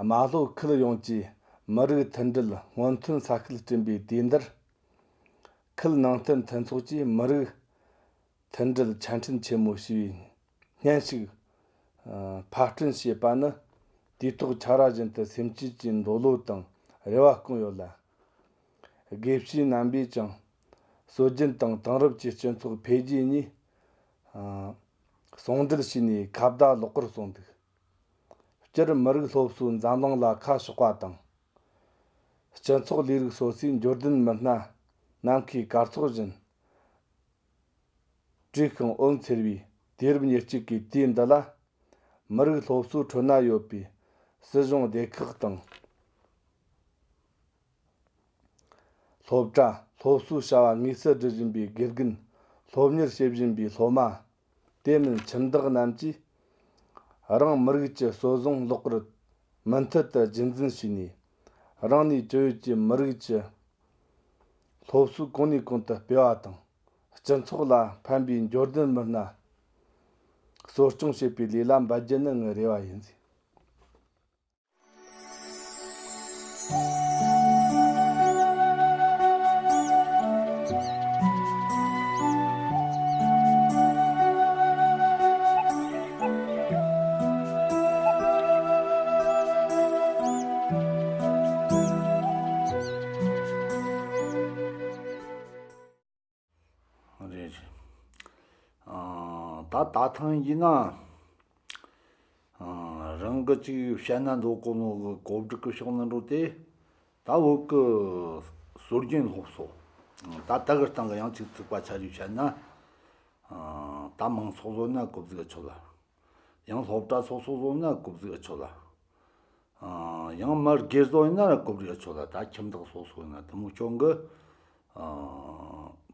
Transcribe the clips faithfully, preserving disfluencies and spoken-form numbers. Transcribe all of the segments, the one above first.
རྨ་ལྷོ་ཁུལ་ཡོངས་ཀྱི་མི་རིགས་མཐུན་སྒྲིལ་སྔོན་ཐོན་ས་ཁུལ་བསྐྲུན་པའི་དུས་འདིར། ཁུལ་ནང་བསྟན་མཐུན་ཚོགས་ཀྱིས་མི་རིགས་མཐུན་སྒྲིལ་ཆ་འཕྲིན་ཆེན་མོ་ཞེས་པའི་སྙན་ཞུ་ཕབ་སྐྲུན་བྱས་པ་ནི། དུས་ཐོག་ཆར་པ་བཞིན་དུ་སེམས་ཅན་གྱི་འདོད་བློ་དང་རེ་བ་སྐོང་ཡོད་ལ། དགེ་བཤེས་རྣམ་པས་ཀྱང་སྲོལ་རྒྱུན་དང་དེང་རབས་ཀྱི་སྤྱི་ཚོགས་འཕེལ་རྒྱས་གཉིས་ཟུང་འབྲེལ་བྱས་ནས་ཁ་བརྡ་ལོག་པར་གསུངས་འདུག། སྤྱིར་མི་རིགས་སློབ་གསོའི་འཛམ་གླིང་ལ་ཁ་ཕྱོགས་པ་དང་། སྤྱི་ཚོགས་ལས་རིགས་སོ་སོའི་འབྱོར་ལྡན་མི་སྣ་ནམ་མཁའི་སྐར་ཚོགས་བཞིན་བྲིས་ཤིང་འོད་འཚེར་བའི་དུས་རབས་ཉེར་གཅིག་གི་དུས་འདི་ལ། མི་རིགས་སློབ་གསོའི་ཁྲོད་ན་ཡོད་པའི་སྲིད་གཞུང་སྡེ་ཁག་དང་། སློབ་གྲྭ། སློབ་གསོའི་བྱ་བ་དངོས་སུ་སྒྲུབ་བཞིན་པའི་དགེ་རྒན། སློབ་གཉེར་བྱེད་བཞིན་པའི་སློབ་མ། དེ་མིན་ཁྱིམ་བདག་རྣམས་ཀྱིས་རང་མི་རིགས་ཀྱི་སྲོལ་བཟང་ལོག་པར་མུ་མཐུད་དུ་རྒྱུན་འཛིན་བྱས་ནས། རང་ནུས་ཅི་ཡོད་ཀྱིས་མི་རིགས་ཀྱི་སློབ་གསོ་གོང་ནས་གོང་དུ་སྤེལ་བ་དང་། སྤྱི་ཚོགས་ལ་ཕན་པའི་འབྱོར་ལྡན་མི་སྣ་གསོ་སྐྱོང་བྱེད་པའི་ལས་ལ་འབད་རྒྱུ་ནི་ངའི་རེ་བ་ཡིན། རེད། ཨ། ད་ད་ཐེངས་ཡིན་ན། ཨ། རང་གི་ཅིག་བཤད་ན་འདོད་གོ་ནོ་གི་གོ་སྒྲིག་གི་ཕྱོགས་ནས་འགྲོ་དེ། ད་བོད་གི་སྲོལ་རྒྱུན་སློབ་གསོ། ད་ལྟ་གི་སྟེང་གི་ཡང་ཅིག་ཚིག་པ་ཆ་རེ་བཤད་ན། ཨ། ད་མང་ཚོགས་བཟོ་ན་གོ་ཟིག་ཆོད་ལ། ཡང་སློབ་གྲྭ་སོ་སོ་བཟོ་ན་གོ་ཟིག་ཆོད་ལ། ཨ། ཡང་མི་སྒེར་བཟོ་ཡིན་ན་ར་གོ་སྒྲིག་ཆོད་ལ། ད་ཁྱིམ་བདག་སོ་སོ་ཡིན་ན་དེ་མོ་སྐྱོན་གི།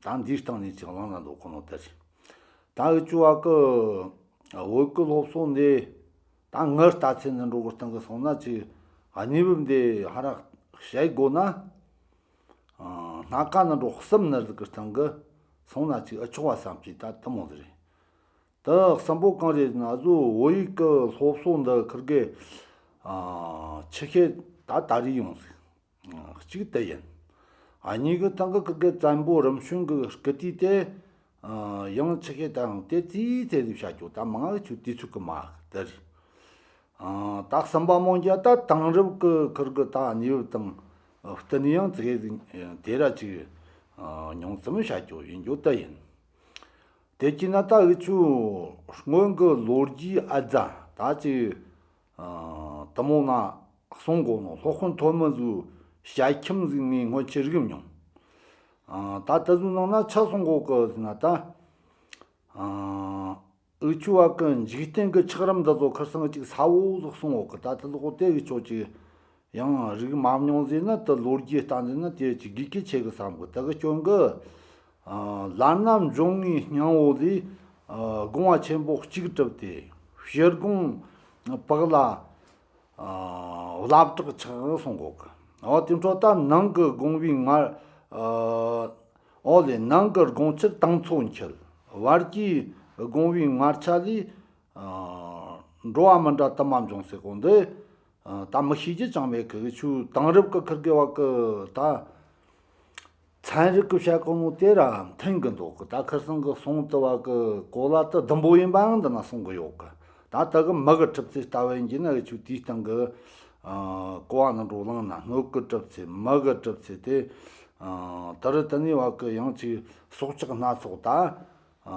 ཨ། ད་འདིའི་སྟེང་ནས་ཅིག་གླེང་ན་འདོད་གོ་ནོ་དེ་རེད། ད་འུ་ཆོ་བ་གི་བོད་གི་སློབ་གསོ་འདི་ད་ངའི་ལྟ་ཚུལ་ནས་འགྲོ་གི་སྟེང་གི་སོང་ན། ཅིག་གནས་བབ་འདི་ཧ་ར་བཤད་དགོས་ན། ཨ། སྣ་ཁ་ནས་འགྲོ་གསུམ་ནི་ཟིག་གི་སྟེང་གི་སོང་ན་ཅིག་ཨེ་ཆོག་པ་བསམ་གྱི། ད་དེ་མོ་ཟིག་རེད། དེ་གསུམ་པོ་གང་རེད་ན། གཟོད་བོད་ཡིག་གི་སློབ་གསོ་འདི་ཁིར་གེ། ཨ། ཆི་ཤེས་ད་ད་རེས་ཡོང་ཟིག། ཨ། གཅིག་དེ་ཡིན། ཨ། གཉིས་གི་སྟེང་གི་ཁིར་གེ་བཙན་པོ་རིམ་བྱོན་གི་སྐུ་དུས་དེ། ཨ། ཡང་ཆི་ཤེས་ད་ཡང་དེ་ཙིག་ཙེ་ཟིག་བཤད་རྒྱུ། ད་མང་ང་ཆུ་དུས་ཚོད་གི་མ་དེ་རེད། ཨ། ད་གསུམ་པ་མོ་འདི་ད་དེང་རབས་གི་ཁིར་གི་ད་གནས་བབ་དང་བསྟུན་ནས་ཡང་ཙིག་གེ་ཟིག་དེ་ར་ཅིག་ཨ། ཉུང་ཙམ་བཤད་རྒྱུ་ཡིན་རྒྱུ་དེ་ཡིན། དེ་བྱས་ན་ད་འུ་ཆོ་སྔོན་གྱི་ལོ་རྒྱུས་ཨ་རྫ་ད་ཅིག། ཨ། དེ་མོ་ན་གསུང་གོ་ནོ། སློབ་དཔོན་ཐོན་མི་ཟིག་བཤད་ཁྱིམ་ཟིག་ངས་སྔོན་ཆད་རིག་མྱོང་། ཨ། ད་དེ་ཟིག་ནང་ན་ཆི་གསུང་གོ་གི་ཟེར་ན་ད། ཨ། འུ་ཆོ་བ་གི་འཇིག་རྟེན་གྱི་ཆགས་རིམ་འདི་ཚོ་ཁིར་སང་ཅིག་གསལ་བོ་ཟིག་གསུང་གོ་གི། ད་དེ་ལོག་དེ་འུ་ཆོ་ཅིག་ཡང་རིག་མ་མྱོང་ཟེར་ན། དེ་ལོ་རྒྱུས་ལྟ་འདི་ན་དེ་ཅིག་དགོས་གལ་ཆེ་གི་བསམ་གི། དེ་གི་སྐྱོན་གི། ཨ། ལར་ན་འབྱུང་བའི་སྙིང་བོ་ལས། ཨ། སྒོ་ང་ཆེན་པོ་གཅིག་གྲུབ་སྟེ། ཕྱིར་སྒོ་བག་ལ། ཨ། བླ་བྲག་ཆགས་གསུང་གོ་གི། འོ་དེ་འཕྲོ་ད་ནང་གི་སྒོ་བའི་ངར། ཨ། འོ་ལེ། ནང་གི་སྒོ་ཆེར་དང་ཚོ་འཁྱིལ། བར་གྱི་སྒོ་བའི་ངར་ཆ་ལས། ཨ། འགྲོ་བ་མི་འདྲ་དུ་མ་འབྱུང་ཟེར་གོ་འདི། ཨ། ད་མི་ཤེས་རྒྱུ་ཅང་མེད་གི། འུ་ཆོ་དེང་རབས་གི་ཁིར་གེ་བ་གི་ད་ཚན་རིག་གི་བཤད་གོ་ནོ་དེ་ར་མཐུན་གི་འདུག་གི། ད་ཁིར་སང་གི་གསུང་དུ་བ་གི་གོ་ལ་དེ་བདུན་པོ་ཡིན་པའང་འདི་ན་གསུང་གི་ཡོད་གི། ད་དེ་གི་མི་གི་གྲུབ་ཚུལ་ལྟ་བུ་ཡིན་གྱི་ན། འུ་ཆོ་དེའི་སྟེང་གི། ཨ། གོ་བ་ནས་འགྲོ་བླངས་ན་སྣོད་གི་གྲུབ་ཚུལ། མི་གི་གྲུབ་ཚུལ་དེ། ཨ། དེ་རུ་དེ་ནས་བ་གི་ཡང་ཅིག་སྲོག་ཆགས་སྣ་ཚོགས་ད། ཨ།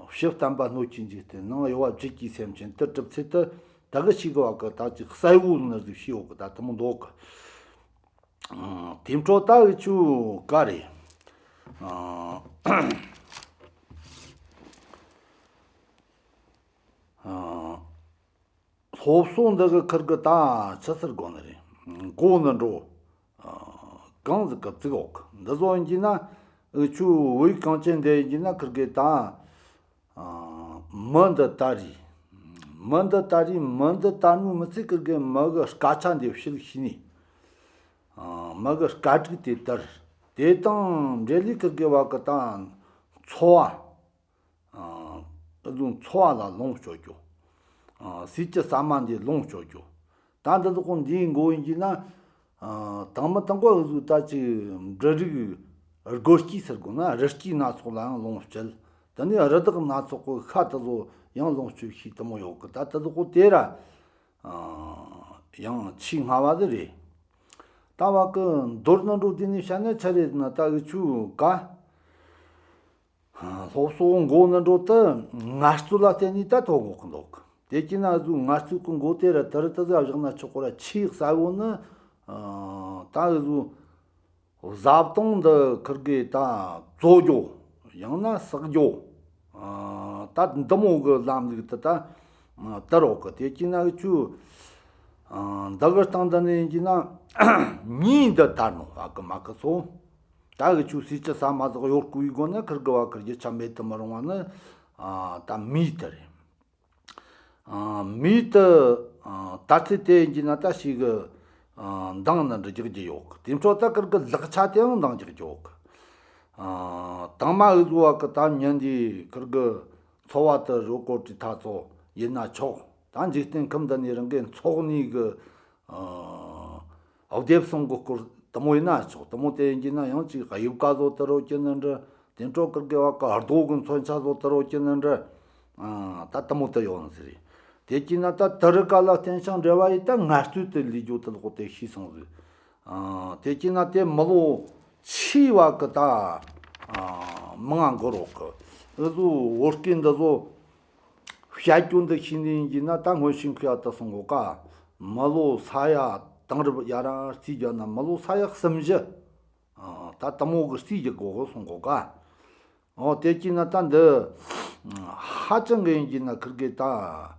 ཕྱི་བལྟམས་པ་སྣོད་ཀྱི་འཇིག་རྟེན། ནང་གཡོ་བ་བརྗིད་ཀྱི་སེམས་ཅན། དེ་གྲུབ་ཚུལ་དེ་ད་གི་ཞིག་གི་བ་གི་ད་ཅིག་གསལ་བོ་ནི་ཟིག་ཤེས་ཡོད་གི། ད་དེ་མོ་འདུག་གི། ཨ། དེ་འཕྲོ་ད་འུ་ཆོ་ག་རེ། ཨ། ཨ། སློབ་གསོ་འདི་གི་ཁིར་གི་ད་ཆི་ཟེར་དགོས་ནི་རེད། མགོ་ནས་འགྲོ། ཨ། གང་ཟིག་གི་བཙུགས་ཡོད་གི། འདི་ཚོ་ཡིན་གྱི་ན་འུ་ཆོ་བོད་ཡིག་གངས་ཅན་འདི་ཡིན་གྱི་ན་ཁིར་གི་ད། ཨ། མི་འདི་ད་རེད། མི་འདི་ད་རེད། མི་འདི་ད་ནུ་མི་ཚེ་ཁིར་གི་མི་གི་སྐད་ཆ་འདི་ཕྱིར་ཤེས་ནས། ཨ། མི་གི་སྐད་སྒྲིག་དེ་དར། དེ་དང་འབྲེལ་ལས་ཁིར་གི་བ་གི་ད་འཚོ་བ། ཨ། འུ་ཚོ་འཚོ་བ་ལ་ལོངས་སྤྱོད་རྒྱུ། ཨ། ཟས་ཀྱི་ཟ་མ་འདི་ལོངས་སྤྱོད་རྒྱུ། ད་འདི་དག་གོ་འདིའི་མགོ་ཡིན་གྱི་ན། ཨ། དང་མི་དང་གོ་འུ་ཟོ་ད་ཅིག་འབྲུ་རིགས་སྒོ་སྐྱེས་ཟེར་དགོས་ན། རི་སྐྱེས་སྣ་ཚོགས་ལའང་ལོངས་སྤྱོད། དེ་ནས་རི་དྭགས་སྣ་ཚོགས་གི་ཤ་དེ་ཚོ་ཡང་ལོངས་སྤྱོད་ཤེས་དེ་མོ་ཡོད་གི། ད་དེ་དག་གོ་དེ་ར། ཨ། ཡང་ཆེས་སྔ་བ་དེ་རེད། ད་བ་གི་མདོར་ན་འགྲོ་དེ་ནས་བཤད་ན་ཆི་རེད་ན། ད་འུ་ཆོ་ག་སློབ་གསོ་མགོ་ནས་འགྲོ་དེ་ངལ་རྩོལ་ལ་བརྟེན་ནས་ད་ཐོན་གོ་གི་འདུག། དེ་གྱིས་ན་འུ་ཟོ་ངལ་རྩོལ་གི་མགོ་དེ་ར་དེ་རུ་དེ་ཟིག་བཞག་ན་ཆོག་གོ་ར། ཆེས་གསལ་བོ་ནི། ཨ། ད་འུ་ཟོ་བཟའ་བཏུང་འདི་ཁིར་གི་ད་བཙོ་རྒྱོ། ཡང་ན་བསགས་རྒྱོ། ཨ། ད་འདི་མོ་གི་ལམ་ལུགས་དེ་ད་དར་ཡོད་གི། དེ་གྱིས་ན་འུ་ཆོ། ཨ། འདི་གི་སྟེང་དེ་ནས་ཡིན་གྱི་ན་མིས་འདི་དར་ནོ་བ་གི་མ་གི་ཚོ། ད་འུ་ཆོ་ཟས་ཀྱི་ཟ་མ་ཟིག་ཡོད་དགོས་པའི་སྒོ་ནས་ཁིར་གི་བ་གི་རྒྱུ་ཆ་མེད་དུ་མི་རུང་བ་ནི། ཨ། ད་མིས་དེ་རེད། ཨ། མིས་དེ། ཨ། དར་ཚད་དེ་ཡིན་གྱི་ན་ད་ཞིག་གི། ཨ། འདང་ནི་འདྲི་རྒྱག་རྒྱུ་ཡོད་གི། དེ་འཕྲོ་ད་ཁིར་གི་ལག་ཆ་དེའང་འདང་རྒྱག་རྒྱུ་ཡོད་གི། ཨ། དང་མ་འུ་ཟོ་བ་གི་ད་ཉིན་འདི་ཁིར་གི་འཚོ་བ་དེ་རོ་ཀོ་ཏི་ཐ་ཚོ་ཡིན་ན་ཆོག། ད་འཇིག་རྟེན་ཁམས་འདི་ནས་རང་གི་འཚོ་གནས་གི། ཨ། སྡེབ་གསུམ་གི་སྐོར་དེ་མོ་ཡིན་ན་ཆོག། དེ་མོ་དེ་ཡིན་གྱི་ན་ཡང་ཅིག་གཡུ་བཀའ་བཟོ་དུ་རོ་གྱི་ནི་འདྲ། དེ་འཕྲོ་ཁིར་གི་བ་གི་རྡོ་གི་མཚོན་ཆ་བཟོ་དུ་རོ་གྱི་ནི་འདྲ། ཨ། ད་དེ་མོ་དེ་ཡོང་ཟེར་རེད། དེ་གྱིས་ན་ད་དེ་རུ་ཀ་ལ་བརྟེན་ཞིང་འབྲེལ་བ་ཡིས་ད་ངལ་རྩོལ་དེ་ལས་རྒྱུ་དེ་ལོག་དེ་ཤེས་སོང་ཟིག། ཨ། དེ་གྱིས་ན་དེ་མི་ལོ་ཆེ་བ་གི་ད། ཨ། མང་ང་འགོར་རོག་གི། འུ་ཟོ་བོད་སྐད་འདི་ཚོ་བཤད་རྒྱུ་འདི་ཤེས་ནི་ཡིན་གྱི་ན། ད་སྔོན་ཤིང་ཁུ་ཡ་དུ་སོང་གོ་ཀ། མི་ལོ་ས་ཡ་དེང་རབས་ཡ་ར་རྩིས་རྒྱག་ན་མི་ལོ་ས་ཡ་གསུམ་བཞི། ཨ། ད་དེ་མོ་གི་རྩིས་རྒྱག་གོ་གི་སོང་གོ་ཀ། འོ། དེ་གྱིས་ན་ད་འདི་ཧ་ཅང་གི་ཡིན་གྱི་ན་ཁིར་གི་ད། ཨ།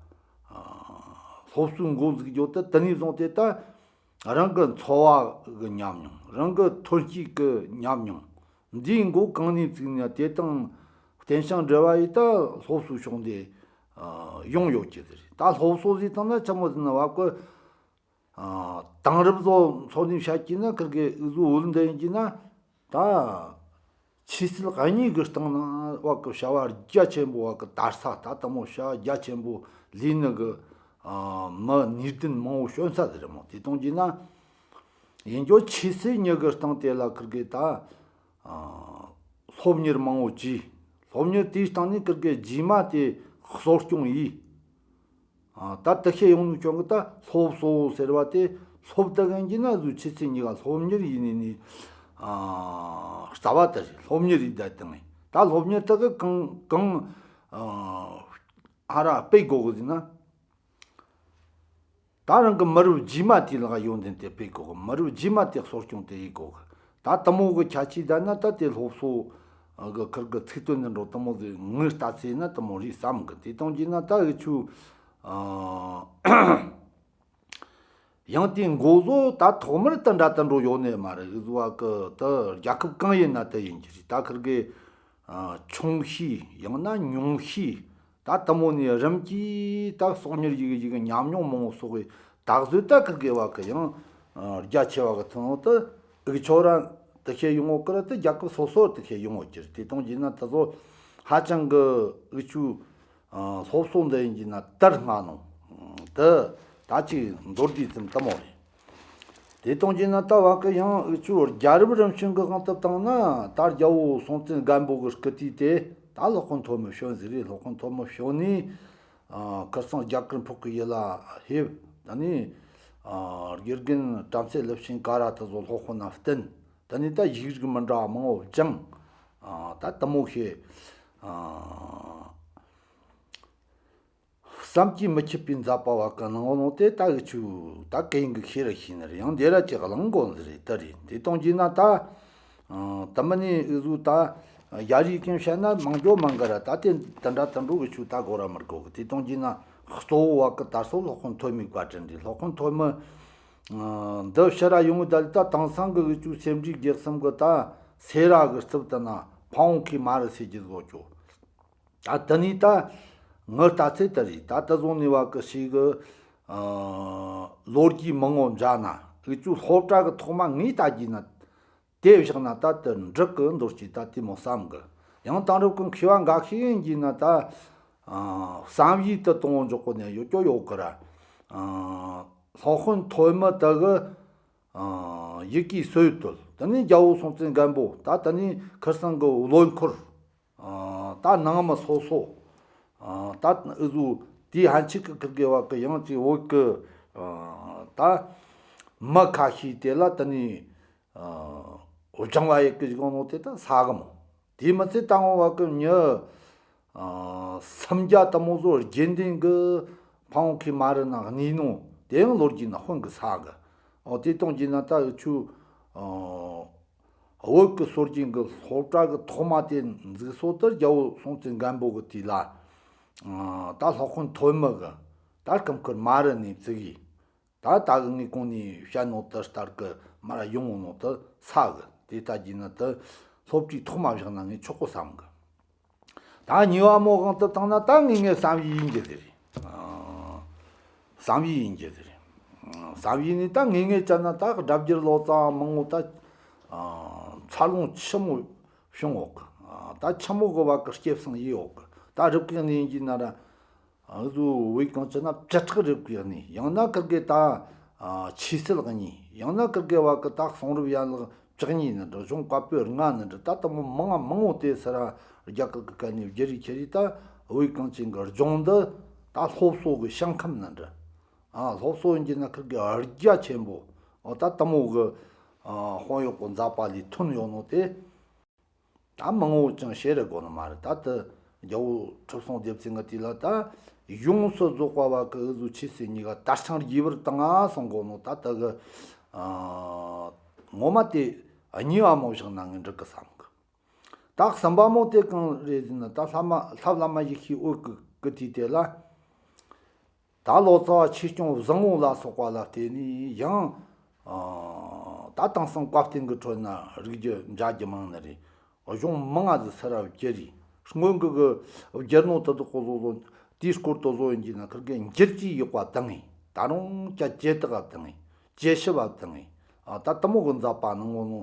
སློབ་གསོའི་འགོ་འཛུགས་རྒྱུ་དེ་དེ་ནས་བཟུང་སྟེ་ད། རང་གི་འཚོ་བ་གི་ཉམས་མྱོང་། རང་གི་ཐོན་སྐྱེད་ཀྱི་ཉམས་མྱོང་། འདིའི་མགོ་གང་ནས་བཙུགས་ན་དེ་དང་བརྟེན་ཞིང་འབྲེལ་བ་ཡིས་ད་སློབ་གསོའི་ཕྱོགས་འདི། ཨ། ཡོང་ཡོད་ཀྱི་ཟེར། ད་སློབ་གསོ་ཟེར་བཏང་ན་ཆི་མོ་ཟེར་ན་བ་གི། ཨ། དེང་རབས་བཟོ་འཚོ་ནས་བཤད་ཀྱི་ན་ཁིར་གི་འུ་ཟོ་བོད་འདི་ཡིན་གྱི་ན། ད་ཆོས་སྲིད་གཉིས་ཀྱི་སྟེང་ན་བ་གི་བྱ་བ་རྒྱ་ཆེན་པོ་བ་གི་དར་ས། ད་དེ་མོ་བྱ་བ་རྒྱ་ཆེན་པོ་ལས་ནི་གི། ཨ། མི་ནུས་ལྡན་མང་བོ་བྱོན་ས་ཟིག་རེད་མོ། དེ་གཏོང་རྒྱུ་ན། ཡིན་རྒྱུ་ཆོས་སྲིད་གཉིས་ཀྱི་སྟེང་དེ་ལ་ཁིར་གི་ད། ཨ། སློབ་གཉེར་མང་བོ་བྱས། སློབ་གཉེར་དེའི་སྟེང་ནས་ཁིར་གི་རྗེས་མ་དེ་གསོ་སྐྱོང་ཡིས། ཨ། ད་དེ་ཤེས་ཡོང་ནོ་ཅང་གི་ད་སློབ་གསོ་ཟེར་བ་དེ། སློབ་དེ་གན་གྱི་ན་འུ་ཟོ་ཆོས་སྲིད་གཉིས་ཀ་སློབ་གཉེར་ཡིན་ནི་ནི། ཨ། རྩ་བ་དེ་རེད། སློབ་གཉེར་ཡིན་ད་དེ་ངས་ད་སློབ་གཉེར་དེ་གི་གང་གང་། ཨ། ཧ་ར་སྤེལ་དགོ་གི་ཟེར་ན། ད་རང་གི་མི་རབས་རྗེས་མ་དེ་ལ་ཡོན་ཏན་དེ་སྤེལ་དགོ་གི། མི་རབས་རྗེས་མ་དེ་གསོ་སྐྱོང་དེ་ཡེད་དགོ་གི། ད་དེ་མོ་གི་ཁྱད་ཆོས་ལྡན་ན་ད་དེ་སློབ་གསོ་གི་ཁིར་གི་ཚིག་དོན་ནི་འགྲོ་དེ་མོ་ཟིག་ངའི་ལྟ་ཚེ་ན་དེ་མོ་རེད་བསམ་གི། དེ་གཏོང་རྒྱུ་ན་ད་འུ་ཆོ། ཨ། ཡང་དེའི་མགོ་བཟོ་ད་ཐོག་མར་དེ་འདྲ་དེ་འགྲོ་ཡོད་ནི་མ་རེད། འུ་ཟོ་བ་གི་དེ་རྒྱལ་ཁབ་གང་ཡིན་ན་དེ་ཡིན་གྱི་རེད། ད་ཁིར་གི། ཨ། ཆུང་ཤོས་ཡང་ན་ཉུང་ཤོས། ད་དེ་མོ་ནས་རིམ་གྱིས་ད་གསོག་ཉར་ཡེད་གི་ཡེད་གི་ཉམས་མྱོང་མང་བོ་གསོག་གི། ད་གཟོད་ད་ཁིར་གི་བ་གི་ཡང་། ཨ། རྒྱ་ཆེ་བ་གི་ཐོན་ནོ་དེ་འུ་ཆོ་ར་དེ་ཤེས་ཡོང་ངོ་གི་ར། དེ་རྒྱལ་ཁབ་སོ་སོ་དེ་ཤེས་ཡོང་ངོ་གི་རེད། དེ་གཏོང་རྒྱུ་ན་དེ་ཚོ་ཧ་ཅང་གི་འུ་ཆོ། ཨ། སློབ་གསོ་འདི་ཡིན་གྱི་ན་དར་སྔ་ནོ་དེ་ད་ཅིག་མདོར་བསྡུས་ཙམ་དེ་མོ་རེད། དེ་གཏོང་རྒྱུ་ན་ད་བ་གི་ཡང་འུ་ཆོ་རྒྱལ་རབས་རིམ་བྱོན་གི་དབང་དུ་བཏང་ན། ད་རྒྱལ་བོ་སྲོང་བཙན་སྒམ་པོ་གི་སྐུ་དུས་དེ་ད་སློབ་དཔོན་ཐོན་མི་བྱོན་ཟིག་རེད། སློབ་དཔོན་ཐོན་མི་བྱོན་ནས། ཨ། ཁར་སང་རྒྱ་གར་འཕགས་ཀྱི་ཡུལ་ལ་ཕེབས། ད་ནི། ཨ། དགེ་རྒན་བྲམ་ཟེ་ཀླུ་ཆེན་ཀ་ར་དེ་ཚོ་སློབ་དཔོན་ན་བསྟེན། ད་ནི་ད་ཡིག་རིགས་མི་འདྲ་བ་མང་བོ་སྦྱངས། ཨ། ད་དེ་མོ་བྱས། ཨ། བསམ་གྱིས་མི་ཁྱབ་པའི་མཛད་པ་བ་གི་གནང་བ་ནོ་དེ་ད་འུ་ཆོ་ད་གན་གི་ཤེས་ར་ཤེས་ནི་རེད། ཡང་འདི་ར་ཅིག་གླེང་དགོ་ནི་རེད། དེ་རེད། དེ་གཏོང་རྒྱུ་ན་ད། ཨ། དེ་མིན་ནས་འུ་ཟོ་ད་ཡ་རིགས་གན་བཤད་ན་མང་རྒྱུ་མང་གི་ར། ད་དེ་དེ་འདྲ་དེ་འགྲོ་འུ་ཆོ་ད་དགོ་ར་མི་དགོ་གི། དེ་གཏོང་རྒྱུ་ན་གཙོ་བོ་བ་གི་དར་སྲོལ་སློབ་དཔོན་ཐོན་མིའི་བཀའ་དྲིན་རེད། སློབ་དཔོན་ཐོན་མི། ཨ། འདི་ཕྱིར་ར་ཡོང་ངི་ད་ལི་ད་དེང་སང་གི་འུ་ཆོ་སེ་འབྲས་དགེ་གསུམ་གི་ད་སེ་ར་གི་རྩིབས་དེ་ན་ཕ་བོང་ཁའི་མ་རུ་ཟེར་རྒྱུ་བཟོ་རྒྱུ། ད་དེ་ནས་ད་ངའི་ལྟ་ཚུལ་དེ་རེད། ད་དེ་བཟུང་ནས་བ་གི་ཞིག་གི། ཨ། ལོ་རྒྱུས་མང་བོ་མཇལ་ན། འུ་ཆོ་སློབ་གྲྭ་གི་ཐོག་མ་ངས་ལྟ་རྒྱུ་ན། དེ་བཞག་ན་ད་དེ་འབྲུག་གི་མདོ་སྐྱེས་ད་དེ་མོ་བསམ་གི། ཡང་དེང་རབས་ཀྱི་མཁས་པ་འགའ་ཤས་ཡིན་རྒྱུ་ན་ད། ཨ། བསམ་ཡས་དེ་གཏོང་བོ་འཇོག་གོ་ནས་ཡོད་རྒྱུ་ཡོད་གི་ར། ཨ། སློབ་དཔོན་ཐོན་མི་དེ་གི་ཡི་གེའི་སྲོལ་བཏོད། དེ་ནས་རྒྱལ་པོ་སྲོང་བཙན་སྒམ་པོ། ད་དེ་ནས་ཁིར་སང་གི་བློན་འཁོར། ད་ནང་མི་སོ་སོ། ད་འུ་ཟོ་དེའི་ཕན་ཆད་ཀྱི་ཁིར་གེ་བ་གི་ཡང་ཅིག་བོད་ཀྱི་ད་མི་ཁ་ཤས་དེ་ལ་དེ་ནས་སྦྱང་བ་ཡེ་གི་བཞག་ནོ་དེ་ད་ས་གི་མོ། དེ་མི་ཚད་ད་འོ་བ་གི་མྱི་སུམ་བརྒྱ་དེ་མོ་ཟོ་རྒྱུན་ལྡན་གི་ཕ་བོང་ཁའི་མ་རི་ན་གནས་ནོ་དེ་ཡང་ལོ་རྒྱུས་ན་དཔོན་གི་ས་གི། འོ་དེ་གཏོང་རྒྱུ་ན་ད་འུ་ཆོ་བོད་ཀྱི་སྲོལ་རྒྱུན་གི་སློབ་གྲྭ་གི་ཐོག་མ་དེ་འཛུགས་སོ་དེ་རྒྱལ་པོ་སྲོང་བཙན་སྒམ་པོ་གི་དུས་ལ། ད་སློབ་དཔོན་ཐོན་མི་གི་ད་སྐུ་འཁོར་མ་རི་ནས་བཙུགས་ཡི། ད་ད་གི་ངས་གོང་ནས་བཤད་ནོ་དེ་ལྟར་གི་མར་ཡོང་ནོ་དེ་ས་གི། དེ་ལྟ་རྒྱུ་ན་དེ་སློབ་གྲྭའི་ཐོག་མ་བཞག་ན་ངས་ཆོག་གོ་བསམ་གི། ད་གཉིས་པ་མོ་དབང་དུ་བཏང་ན་ད་ངས་ངས་བསམ་ཡས་ཡིན་རྒྱུ་དེ་རེད། ཨ། བསམ་ཡས་ཡིན་རྒྱུ་དེ་རེད། བསམ་ཡས་ནས་ད་ངས་ངས་བྱས་ན་ད་སྒྲ་བསྒྱུར་ལོ་ཙཱ་མང་བོ་ད། ཨ། འཚར་ལོངས་ཆི་མོ་བྱུང་ཡོད་གི། ཨ། ད་ཆི་མོ་གི་བ་གི་སྐྱེད་སྲིང་ཡས་ཡོད་གི། ད་རིག་གི་ནས་ཡིན་གྱི་ན་ར། འུ་ཟོ་བོད་གངས་ཅན་ན་བཅུ་ཕྲག་རེ་བགོས་ནས། ཡང་ན་ཁིར་གེ་ད་ཆོས་སྲིད་གཉིས། ཡང་ན་ཁིར་གེ་བ་གི་ད་གསུང་རབ་ཡན་ལག་བཅུ་གཉིས་ནི་འདྲ། གཞུང་བཀའ་པོད་ལྔ་ནི་འདྲ། ད་དེ་མོ་མང་ང་མང་བོ་དེ་སི་ར་རྒྱ་གར་གི་སྐད་ནས་བསྒྱུར་རེ་ཁྱེར་རེ། ད་བོད་གངས་ཅན་གི་ལྗོངས་འདི་ད་སློབ་གསོ་གི་ཞིང་ཁམས་ནི་འདྲ། ཨ། སློབ་གསོ་ཡིན་གྱི་ན་ཁིར་གེ་རྒྱ་ཆེན་པོ། ཨ། ད་དེ་མོ་གི་ཨ་དཔོན་གཡོག་གི་མཛད་པ་ལས་ཐོན་ཡོད་ནོ་དེ། ད་མང་བོ་ཅང་བཤད་ར་དགོས་ནི་མ་རེད། ད་དེ་རྒྱལ་པོ་ཁྲི་སྲོང་ལྡེ་བཙན་གི་དུས་ལ་ད་ཡོངས་སུ་རྫོགས་པ་བ་གི་འུ་ཟོ་ཆོས་སྲིད་གཉིས་ཀ་དར་འཕྱར་རྒྱས་པར་བཏང་ང་གསུང་དགོས་ནོ། ད་དེ་གི་ཨ་ངོ་མ་དེ་གཉིས་པ་མོ་བཞག་ན་ངས་འགྲིག་གི་བསམ་གི། ད་གསུམ་པ་མོ་དེ་གང་རེད་ཟེར་ན། ད་བླ་མ་ལྷ་བླ་མ་ཡེ་ཤེས་འོད་གི་གི་དུས་དེ་ལ། ད་ལོ་ཙཱ་བ་ཆོས་སྐྱོང་བཟང་པོ་ལ་སོགས་པ་ལ་བརྟེན་ནས་ཡང་། ཨ། ད་དེང་སང་བཀའ་བསྟན་གྱི་ཁྲོད་ན་རིག་རྒྱུ་འཇའ་རྒྱུ་མང་ནི་རེད། གཞུང་མང་ང་ཟིག་སི་ར་བསྒྱུར་རེ། སྔོན་གི་གི་བསྒྱུར་ནོ་དེ་དག་གོ་བཟོ་བཟོ། དེའི་སྐོར་དུ་བཟོ་ཡིན་གྱི་ན་ཁིར་གེ་འགྱུར་གྱི་ཡོད་པ་དང་ངེས། ད་རུང་ཀྱ་ཇེ་དག་དང་ངེས། ཇེ་ཞིབ་བ་དང་ངེས། ཨ། ད་དེ་མོ་གི་མཛད་པ་གནང་ངོ་ནོ།